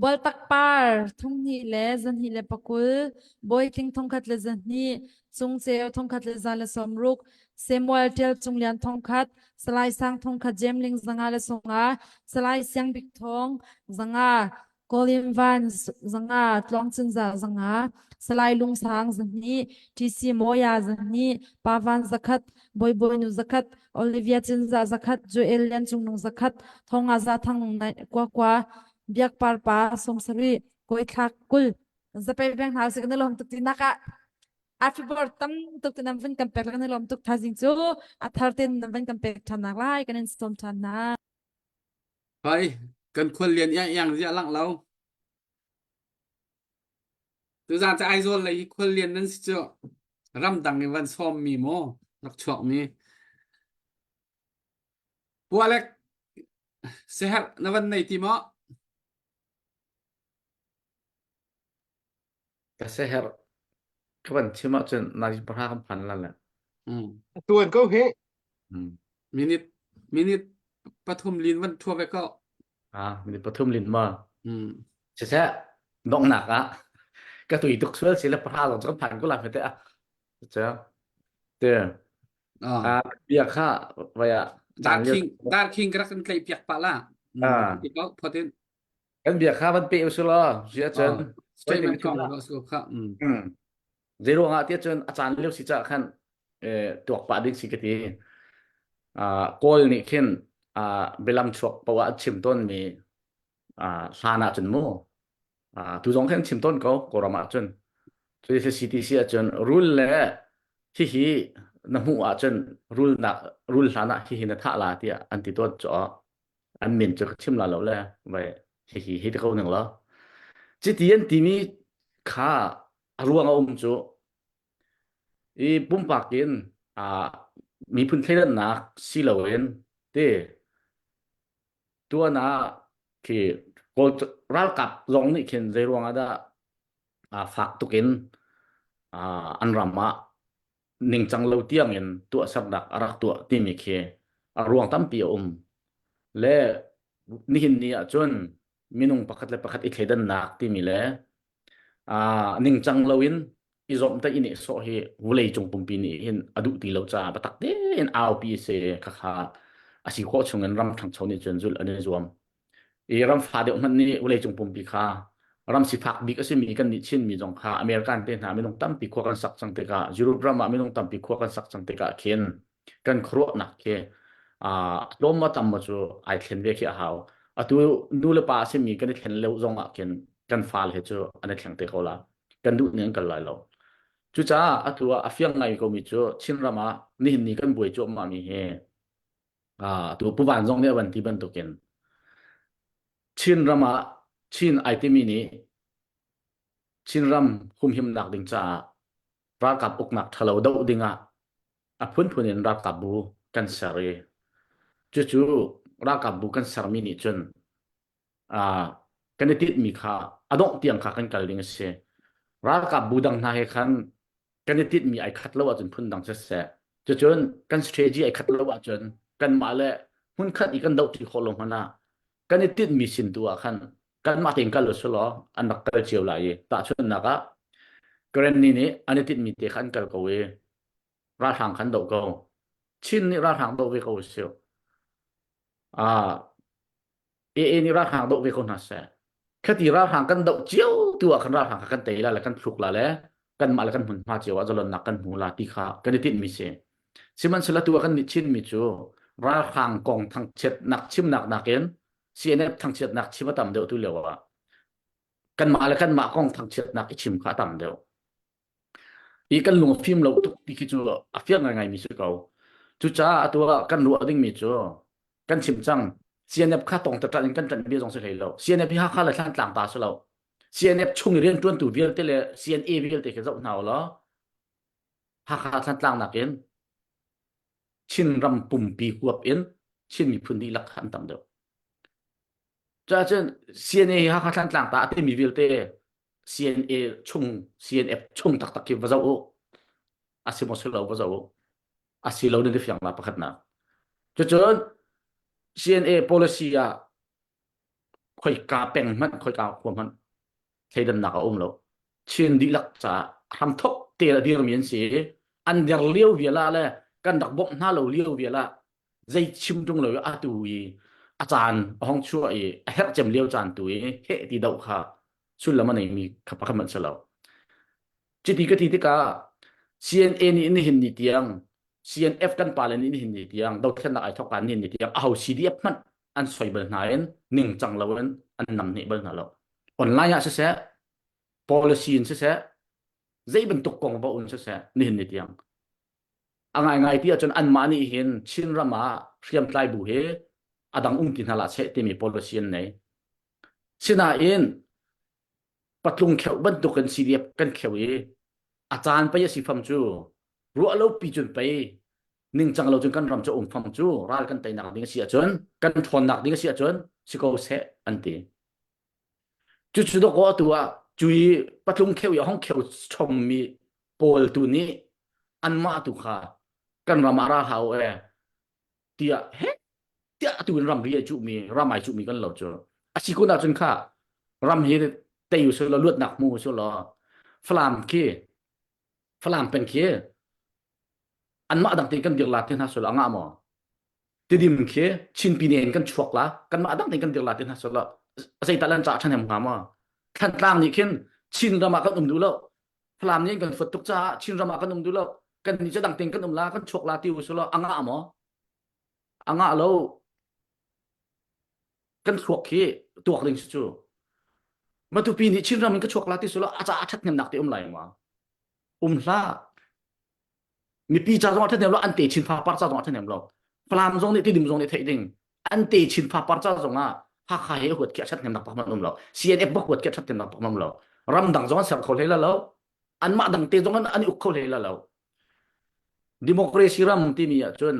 Bualtak par thonghnih le 220, Bawitling 1200, Cungceu 1160, Samuel Ṭial Cung Lian 1000, Salai Sang 1000, Jemling 550, Salai Siang Bik Thawng 500, Kawlin Van 500, Tluang Cinzah 500, Salai Lung Sang 200, TC Mawia 200, Pa Van 100, Bawi Bawinu 100, Olivia Cinzah 100, Joel Lian Cung Nung 100, Thonga Za Thang Nung Kua Kua, Biak Par Pa 70, Kawi Thlak 20. Zapei beng hna usih kan i lawm tuk ti nak ah Afibor tam tuk te nan van kan pek kan i lawm tuk thaizing cu a thar ten nan van kan pek ṭhan nak lai kan in sawm ṭhan hna.
Hai, kan khual lian iang iang zia lang lo. Tuzaan cu Aizawl lei hi khual lian nan si cu ramdang in van sawm mi maw rak chuak mi. Pualek seherh na van nei ti maw?
Ka seherh ka van chim ahcun nazi pahra kan phan la le.
Mm.
Tuan ko hi.
Mm.
Minute minute pathum lin van thua ve ko.
Ah, minute pathum lin ma.
Mm.
Siseh, donghnak ah ka tui tuk sual si le pahra lawng cu kan phan ko la fete ah. Cu te.
Ah.
Ah, bia kha vaya
Dar king dar king ka rak kan tlaih piak pa la.
Ah.
Ti ko photin.
Kan bia kha van pe usih law si ahcun
statement kong lo su kha.
Zei ruangah tiah cun a caan lio si caah khan tuak pah ding si ka ti. Kawl nih khin bialam chuak poah an chim tawnmi hlan ah cun mu tu zong khin chim tawn ko Kawlram ah cun. Cu CTC ahcun rul le hihi na hmuh ahcun rul nak rul hlan ah hihi na thah la tiah an ti tawn cu an min cu ka chim la lo le vai hihi hi te ko ning law chiti an timi kha a ruang a um cu i pumpak in a miphun thleidannak si loin ti tuan ah khi kawl ralkap zong nih khin zei ruang ah dah fak tukin an ram ah ningcang lo tiangin tuahsernak a rak tuah timi khi a ruang tampi a um. Le nihin ni ahcun minung pakhat le pakhat i thleidannak timi le aa ningcang loin i zawmhtaih i nehsawh hi vawlei cung pumpi nih hin a duh ti lo caah biatak tein aupi si khakha a si khawh chungin ram ṭhangcho nih cun zulh an i zuam. I ram fa deuh hmanh nih vawleicung pumpi kha ram sifak bik a simi kan nih Chinmi zong kha American te hna minung tampi khua kan sak cang tikah Europe ram ah minung tampi khua kan sak cang tikah khin kan khuaruahnak khi tlawm ma tam ma cu ai thlen ve khi a hau. Atu nu le pa a simi kan i thlen lo zong ah khin kan fale he cu an i thleng te ko la. Kan duh ning an kal lai lo. Cucaah atu ah a fiang ngai komi cu Chinram ah nihin ni kan buai cuahmah mi hi Ah, tu Pu Van zong nih a van ti bantukin Chinram ah Chin ai timi nih Chinram humhimnak ding caah ralkap uknak ṭhalo doh dingah a phunphun in ralkap bu kan ser i cucu ralkap bu kan sermi nih cun ah, kan i tinhmi kha a dongh tiang kha kan kal ding a si. Ralkap bu dang hna he khan kan i tinhmi ai khat lo ahcun phundang siseh cucun kan strategy ai khat lo ahcun kanmah le hmunkhat i kan dohṭi khawh lo hmanh ah kan i tinhmi sin tu ah khan kanmah tein kal usih law an rak kal cio lai i tahchunhnak ah Karenni nih an i tinhmi te kha an kal ko i ralhrang khan doh ko Chin nih ralhrang doh ve ko usih ah AA nih ralhrang doh ve ko hna seh. Khati ralhrang kan doh cio tu ah khan ralhrang kha kan tei la le kan thluk la le. Kanmah le kan hmunhma cio ah zalonnak kan hmu la ti kha kan i tinhmi si. Sihmanhsehlaw tu ah kan nih Chinmi cu ralhrang kong thangchiatnak chimnak nakin CNF thangchiatnak chim a tam deuh tu lio ah kanmah le kanmah kong thangchiatnak i chim kha a tam deuh. I kan lung a fim lo tuk ti khi cu a fiang ngaingai mi si ko. Cucaah atu ah kan ruah dingmi cu kan chim cang. CNF kha tong tatrat in kan ṭanh bia zong si hlei lo. CNF hi Hakha le Thlantlang ta si lo. CNF chung i rianṭuantu vialte le CNA vialte khi zoh hna u law Hakha Thlantlang nakin Chinram pumpi huap in Chin miphun dihlak kha an tam deuh. Cuahcun CNA hi Hakha Thlantlang ta a timi vialte CNA chung CNF chung taktak khi va zoh u. A si maw si lo va zoh u. A si lo nan i fiang la pakhatnak. Cucun CNA policy ah khoika peng hmanh khoika khua hmanh thleidannak a um lo. Chin dihlak caah hramthok te a dirmi an si. An der lio vial ah le kan rak bawmh hna lo lio vial ah zei chim ṭung lo i atu i a caan a hong chuah i a herh cem lio caan tu i heh ti doh kha sullam a neimi kha pakhat hmanh si lo. Cuti ka ti tikah CNA nih nihin ni tiang CNF kan pale nih nihin ni tiang dothlennak ai thawk nihin ni tiang aho CDF hmanh an soi bal hna in ningcang lo in an namneh bal hna lo. Online ah siseh, policy in siseh, zei bantuk kong paoh in siseh nihin ni tiang A ngaingai ti ahcun anmah nih hin Chinram ah hriamtlai bu hi a dang um ti hna hlah seh timi policy an nei. Sinain patlung kheuh bantukin CDF kan kheuh i a caan pei a si fam cu ruah lo pi cun pei ningcang lo cun kan ram cu um fam cu ral kan teinak ding a si ahcun kan ṭhawnnak ding a si ahcun si ko seh an ti. Cucu dawkaw atu ah cui patlung kheu i a hong kheu chommi pawl tu nih anmah tu kha kan ram ah ra hlah u e tiah he tiah atu in ramri ai cuhmi ram ai cuhmi kan lo cu a si kun ahcun kha ram hi tei u sih law luatnak hmu u sih law Falam khi Falam peng khi anmah dang tein kan dir la ti hna sih law a ngah maw Tidim khi Chin pine in kan chuak la kanmah dang tein kan dir la ti hna sih law zeital an ca ṭhahnem hnga maw Thantlang nih khin Chin ram ah kan um duh lo Falam nih kan fuat tuk caah Chin ram ah kan um duh lo kan nih cu dang tein kan um la kan chuak la ti u sih law a ngah maw a ngah lo kan thluak khi tuak ding si cu Matupi nih Chin ram in ka chuak la ti sih law a ca a ṭhathnemnak te um lai ma um hlah mipi ca zong ah ṭhahnem lo an te chin fa par ca zong ah ṭhahnem lo Falam zong nih Tidim zong nih theih ding an te chin fa par ca zong ah Hakha he huat khi a ṭhathnemnak pak man um lo CNF bak huat khi a ṭhathnemnak pak man um lo ramdang zong an ser kho hlei la lo anmah dang te zong an an i uk kho hlei la lo democracy ram timi ah cun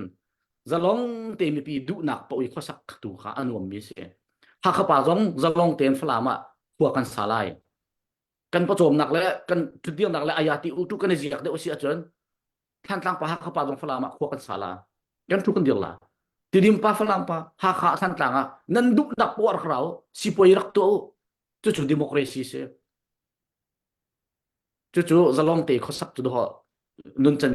zalong te mipi duhnak paoh i khuasak tu kha a nuammi si Hakha pa zong zalong tein Falam ah khua kan sa lai kan pawcawmnak le kan thutdirnak le aya ti u tu kan i ziak deuh si ahcun Thantlang pa Hakha pa zong Falam ah khua kan sa la kan thu kan dir la Tidim pa Falam pa Hakha Thantlang ah nan duhnak poah rak rau sipuai rak tuah u cucu democracy si cucu zalong te khuasak cu doh nuncan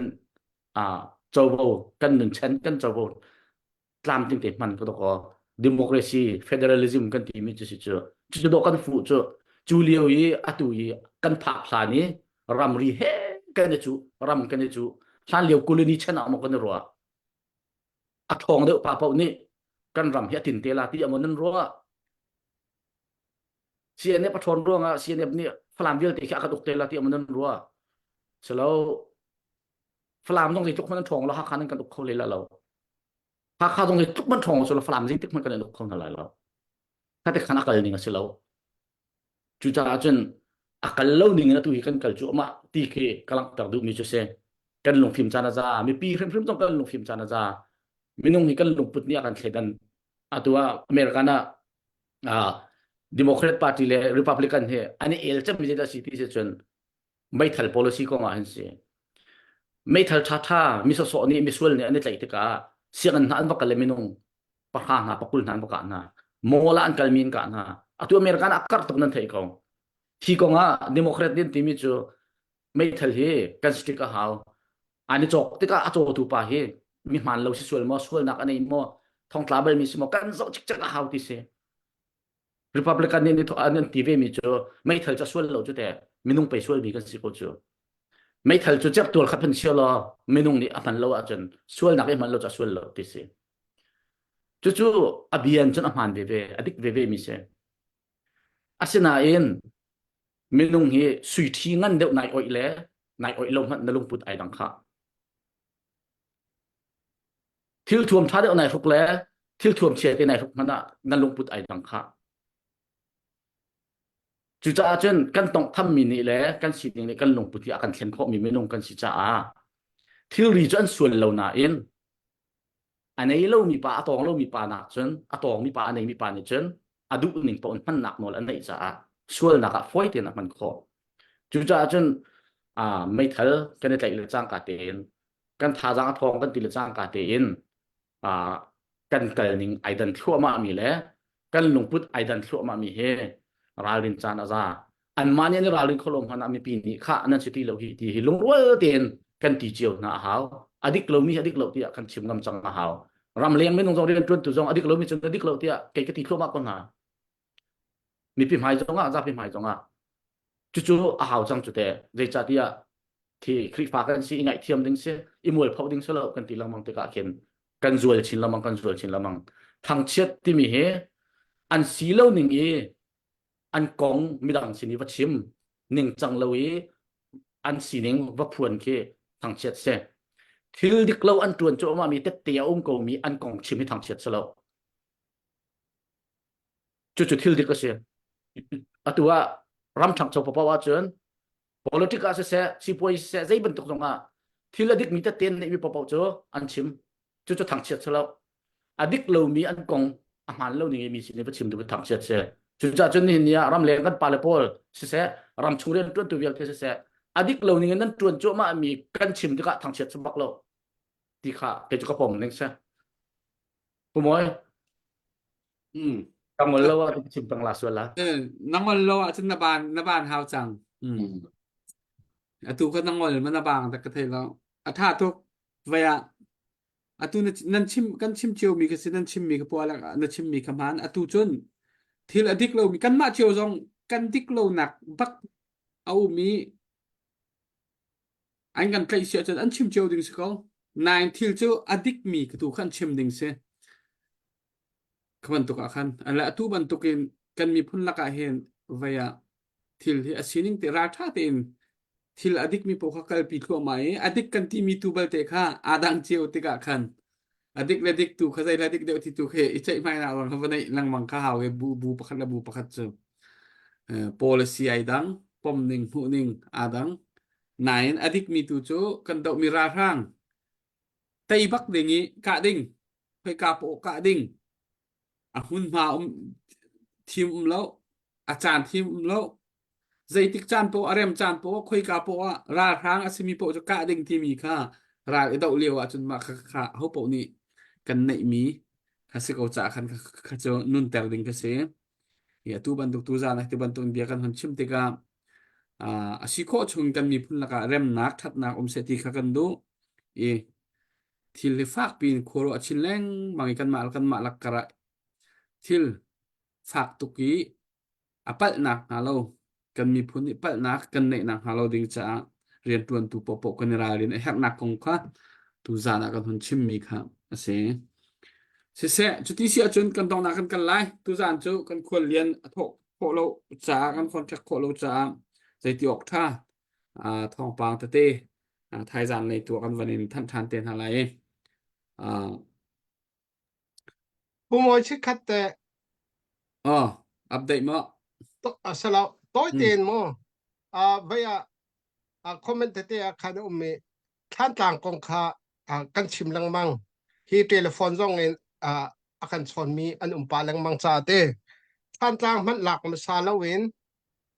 a covo kan nunchan kan covo tlamtling te hman ka dok democracy federalism kan timi cu si cu cu dawh kan fuh cu cu lio i atu i kan phak hlan i ramri he kan i cu ram kan i cu hlan lio colony chan ah maw kan i ruah a ṭhawng deuh pa paoh nih kan ram hi a tin te la ti amaw nan ruah CNF a ṭhawn ruangah CNF nih Falam vialte khi a kan uk te la ti amaw nan ruah silo Falam zong zeitluk hmanh an ṭhawng lo Hakha nan kan uk kho le la lo Hakha zong zeitluk hmanh ṭhawng lo Falam zeitik hmanh kan in uk kho hna lai lo kha te khan a kal ning a si lo cucaah cun a kal lo ning in atu hi kan kal cu amah ti khi ka langhter duhmi cu si kan lungfim caan a za mipi hrimhrim zong kan lungfim caan a za minung hi kan lungput nih a kan thleidan atu ah American ah Democrat Party le Republican hi an i el cemmi zeidah si ti si cun meithal policy kong ah hin si meithal ṭhaṭha mi sawsawh nih misual nih an i tlaih tikah sianginn hna an va kal le minung pahra hna pakul hna an va kah hna mall ah an kalmi an kah hna atu American ah karh tuk nan theih ko hi kong ah Democrat nih an timi cu meithal hi kan strict a hau an i cawk tikah a cawtu pa hi mi hmaan lo si sual maw sualnak a nei maw thongtla balmi si maw kan zoh cikcek a hau ti si Republican nih an ti ve mi cu meithal cu a sual lo cu te minung pei sualmi kan si ko cu. Meithal cu certual kha phan sia law minung nih a hman lo ahcun sualnak i hman lo cu a sual lo ti si. Cucu a bian cun a hmaan veve, a dik veve mi si. Asinain minung hi sui ṭhi ngan deuh nai oih le nai oih lo hmanh na lungput ai dang khah. Thil thuam ṭha deuh nai hruk le thil thuam chia te nai hruk hmanh ah na lungput ai dang khah. Cucaah cun kan tonghthammi nih le kan sining nih kan lungput hi a kan thlen khawhmi minung kan si caah thilri cu an sual lo nain a nei lomi pa a tawng lomi pa nak cun a tawngmi pa a neimi pa nih cun a duh ning paoh in hmannak nawl a neih caah sualnak ah fawi tein a hman khawh. Cucaah cun meithal kan i tlaih le cangka tein kan thazaang a thawng kan ti le cangka tein kan kal ning ai dan thluahmah mi le kan lungput ai dan thluahmah mi hi ralrin caan a za. Anmah nih an i ralrin kho lo hmanh ah mipi nih khah nan si ti lo hi ti hi lungrual tein kan ti cio hna a hau. A dik lomi a dik lo tiah kan chim ngam cang a hau. Ramleng minung zong rianṭuantu zong a dik lomi cun a dik lo tiah kei ka ti thluahmah ko hna. Mipi hmai zong ah zapi hmai zong ah cucu a hau cang cu te. Zeicahtiah thi Khrihfa kan si i ngaihthiam ding si i mualpho ding si lo kan ti lengmang tikah khin kan zual chin lengmang kan zual chin lengmang. Thangchiat timi hi an si lo ning i an kong midang sin i va chim ningcang lo i an sining va phuan khi thangchiat si. Thil dik lo an ṭuan cuahmah mi tette a um ko mi an kong chim hi thangchiat si lo. Cucu thil dik a si. Atu ah ram ṭhangcho paoh ahcun politic ah siseh, sipuai siseh, zei bantuk zong ah thil a dikmi tette an neihmi paoh cu an chim. Cucu thangchiat si lo. A dik lomi an kong a hmaan lo ning i mi sin i va chim tu thangchiat si. Cucaah cun nihin ni ah ramleng kan pale pawl siseh, ram chung rian ṭuantu vialte siseh, a dik lo ning in nan ṭuan cuahmah mi kan chim tikah thangchiat si bak lo ti kha kei cu ka pom ning si. Pu Mawi,
Mm.
ka ngol lo ah chim pang la sual la.
Na ngol lo ahcun na ban na ban hau cang. Mm. Atu ka na ngol ma na bang tak ka thei lo. A tha tuk. Vai ah atu na nan chim kan chim cio mi ka si nan chim mi ka puah na chim mi ka hmaan atu cun thil a dik lo mi kanmah cio zong kan dik lo nak bak a um i an kan tlaih si ahcun an chim cio ding si ko nain thil cu a dik mi ka tu khan chim ding si Kha bantuk ah khan le atu bantukin kan miphun lakah hin vei ah thil hi a sining te ralṭha tein thil a dikmi paoh kha kalpi thluahmah i a dik kan timi tu balte kha aa dang cio tikah khan a dik le dik tu kha zei le dik deuh ti tu khi i ceihmainak lawng kha va neih lengmang kha hau i bu bu pakhat le bu pakhat cu policy ai dang pom ning hmuh ning aa dang nain a dikmi tu cu kan dohmi ralhrang tei bak ding i kah ding khoika paoh kah ding a hmunhma um thim um lo a caan thim um lo zeitik caan paoh a rem caan paoh khoika paoh ah ralhrang a simi paoh cu kah ding timi kha ral i doh lio ahcun mah kha kha ho paoh nih kan neihmi kha si ko caah khan kha cu nunter ding ka si i atu bantuk tu zan tu bantuk bia kan hon chim tikah a si khawh chung kan miphun lakah remnak ṭhatnak um seh ti kha kan duh i thil hi fak piin khuaruah chin lengmang i kanmah kanmah lakkar ah thil fak tuk i a palhnak hnga lo kan miphun nih palhnak kan neihnak hnga lo ding caah rianṭuantu paohpaoh kan i ralrin a herhnak kong kha tuzaan ah kan hun chimmi kha a si. Siseh, cuti si ahcun kan donghnak kan kal lai. Tuzaan cu kan khual lian a thawh khawh lo caah kan contract khawh lo caah zeiti awk ṭha thawngpang tete thaizaan lei tu kan van in thanh ṭhan te hna lai i
Pu Mawi chikkhat te
oh update maw
asalo toi tein mu vai ah comment tete ah khan a um i Thlantlang kong kha kan chim lengmang hi telephone zong in a kan chawnmi an um pa lengmang ca te Thlantlang hmanh lak hmasa loin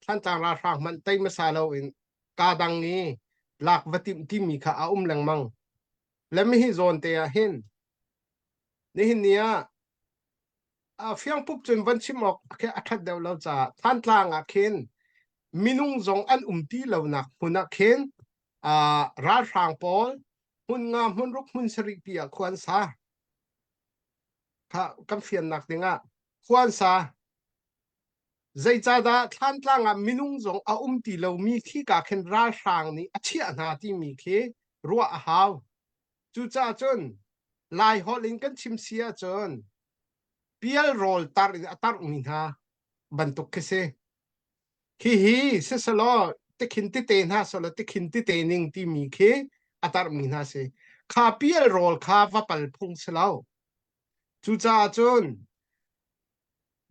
Thlantlang ralhrang hmanh tei hmasa loin ka dang i lak va timh timi kha a um lengmang. Le mihi zawn te ah hin nihin ni ah a fiangpup cun van chim awk khi a ṭhat deuh lo caah Thantlang ah khin minung zong an um ti lonak hmun ah khin ralhrang pawl hmun nga hmun ruk hmun sarih pi ah khua an sa. Kha kan fiannak dingah khua an sa. Zeicahdah Thlantlang ah minung zong a um ti lomi khika khin ralhrang nih a chiah hna timi khi ruah a hau. Cucaah cun Lai holh in kan chim si ahcun pial rawl tar in a tarhmi hna bantuk khi si. Hihi siselaw tikhin tite hna selaw tikhin tite ning timi khi a tarhmi hna si. Kha pial rawl kha va pal phung si lo. Cucaah cun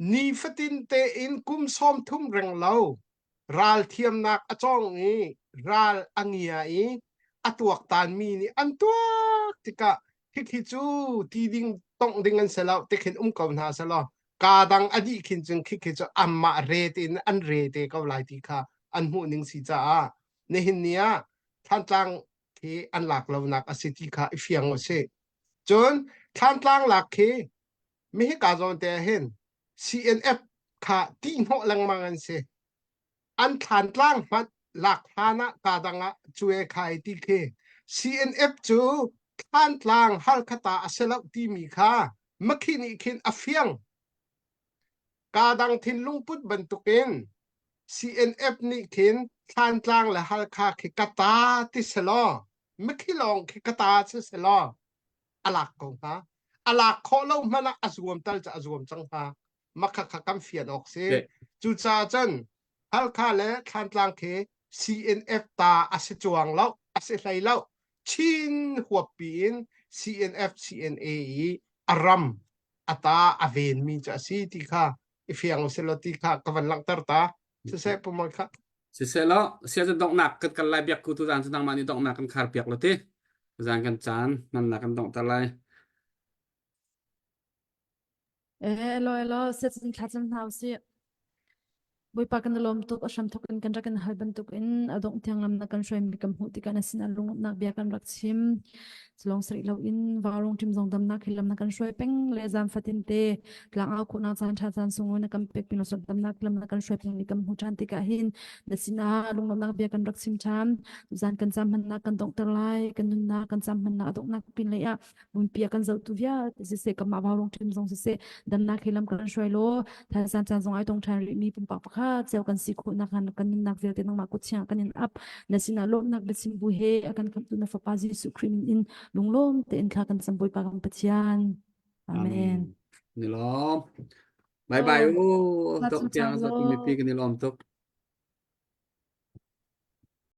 nifatin tein kum 30 reng lo ral thiamnak a cawng i ral a ngia i a tuaktanmi nih an tuak tikah hikhi cu ti ding tongh ding an si lo tikhin um ko hna selaw kaa dang a dih khin cun khikhi cu anmah re tein an re te ko lai ti kha an hmuh ning si caah nihin ni ah Thlantlang khi an lak lonak a si ti kha i fiang u sih. Cun Thlantlang lak khi mihika zawn te ah hin CNF kha tihhnawh lengmang an si. An Thlantlang hmanh lak hlan ah kaa dang ah cue khai ti khi CNF cu Thlantlang Halkha ta a si lo timi kha makhi nih khin a fiang. Kaa dang thinlung put bantukin CNF nih khin Thlantlang le Halkha khi ka ta ti selaw mikhi lawng khi ka ta si selaw a lak ko hnga. A lak khawh lo hmanh ah a zuam tal cu a zuam cang hnga. Makha kha kan fian awk si. Cucaah cun Halkha le Thlantlang khi CNF ta a si cuang lo, a si hlei lo. Chin huappi in CNF CNA i a ram a ta a venmi cu a si ti kha i fiang usih law ti kha ka van langhter ta. Siseh pumoi kha.
Siseh law sia cu donghnak kan kal lai biak ku tu zan cu nangmah nih donghnak kan khar piak lo ti. Zan kan caan hmannak kan donghter lai.
Eh, elo elo, set in thlacam hna usih. Bawipa kan i lawm tuk, a hram thawk in kan rak in hal bantuk in a dongh tiang lam na kan hruaimi kan hmuh tikah na sin ah lunglawmhnak bia kan rak chim. Culong sarih loin vaurung ṭim zong damnak hi lam na kan hruai peng le zan fatin te tlangau khawhnak caan ṭha caan sunglawi na kan pek pin sot damnak lam na kan hruai peng ni kan hmu ṭhan tikah hin na sinah lunglawmhnak bia kan rak chim ṭhan. Zan kan cam hmannak kan donghter lai, kan nunnak kan cam hmannak a donghnak pin lei ah Hmunpi a kan zohtu vialte siseh kamah vaurong ṭhim zong siseh damnak he lam kan hruai law thaizan caan zong ai tong ṭhan rihmi pumpak pakhat cio kan si khawhnak hnga kan nunnak vialte nangmah kut chiang kan in ap na sinah lawmhnak biachim bu he a kan khamhtu na fapa Jesuh Khrih min in lunglawm tein thla kan cam Bawipa kan Pathian. Amen.
Ni lawm. Bye bye u. Dok tiang zo mipi kan i lawm tuk.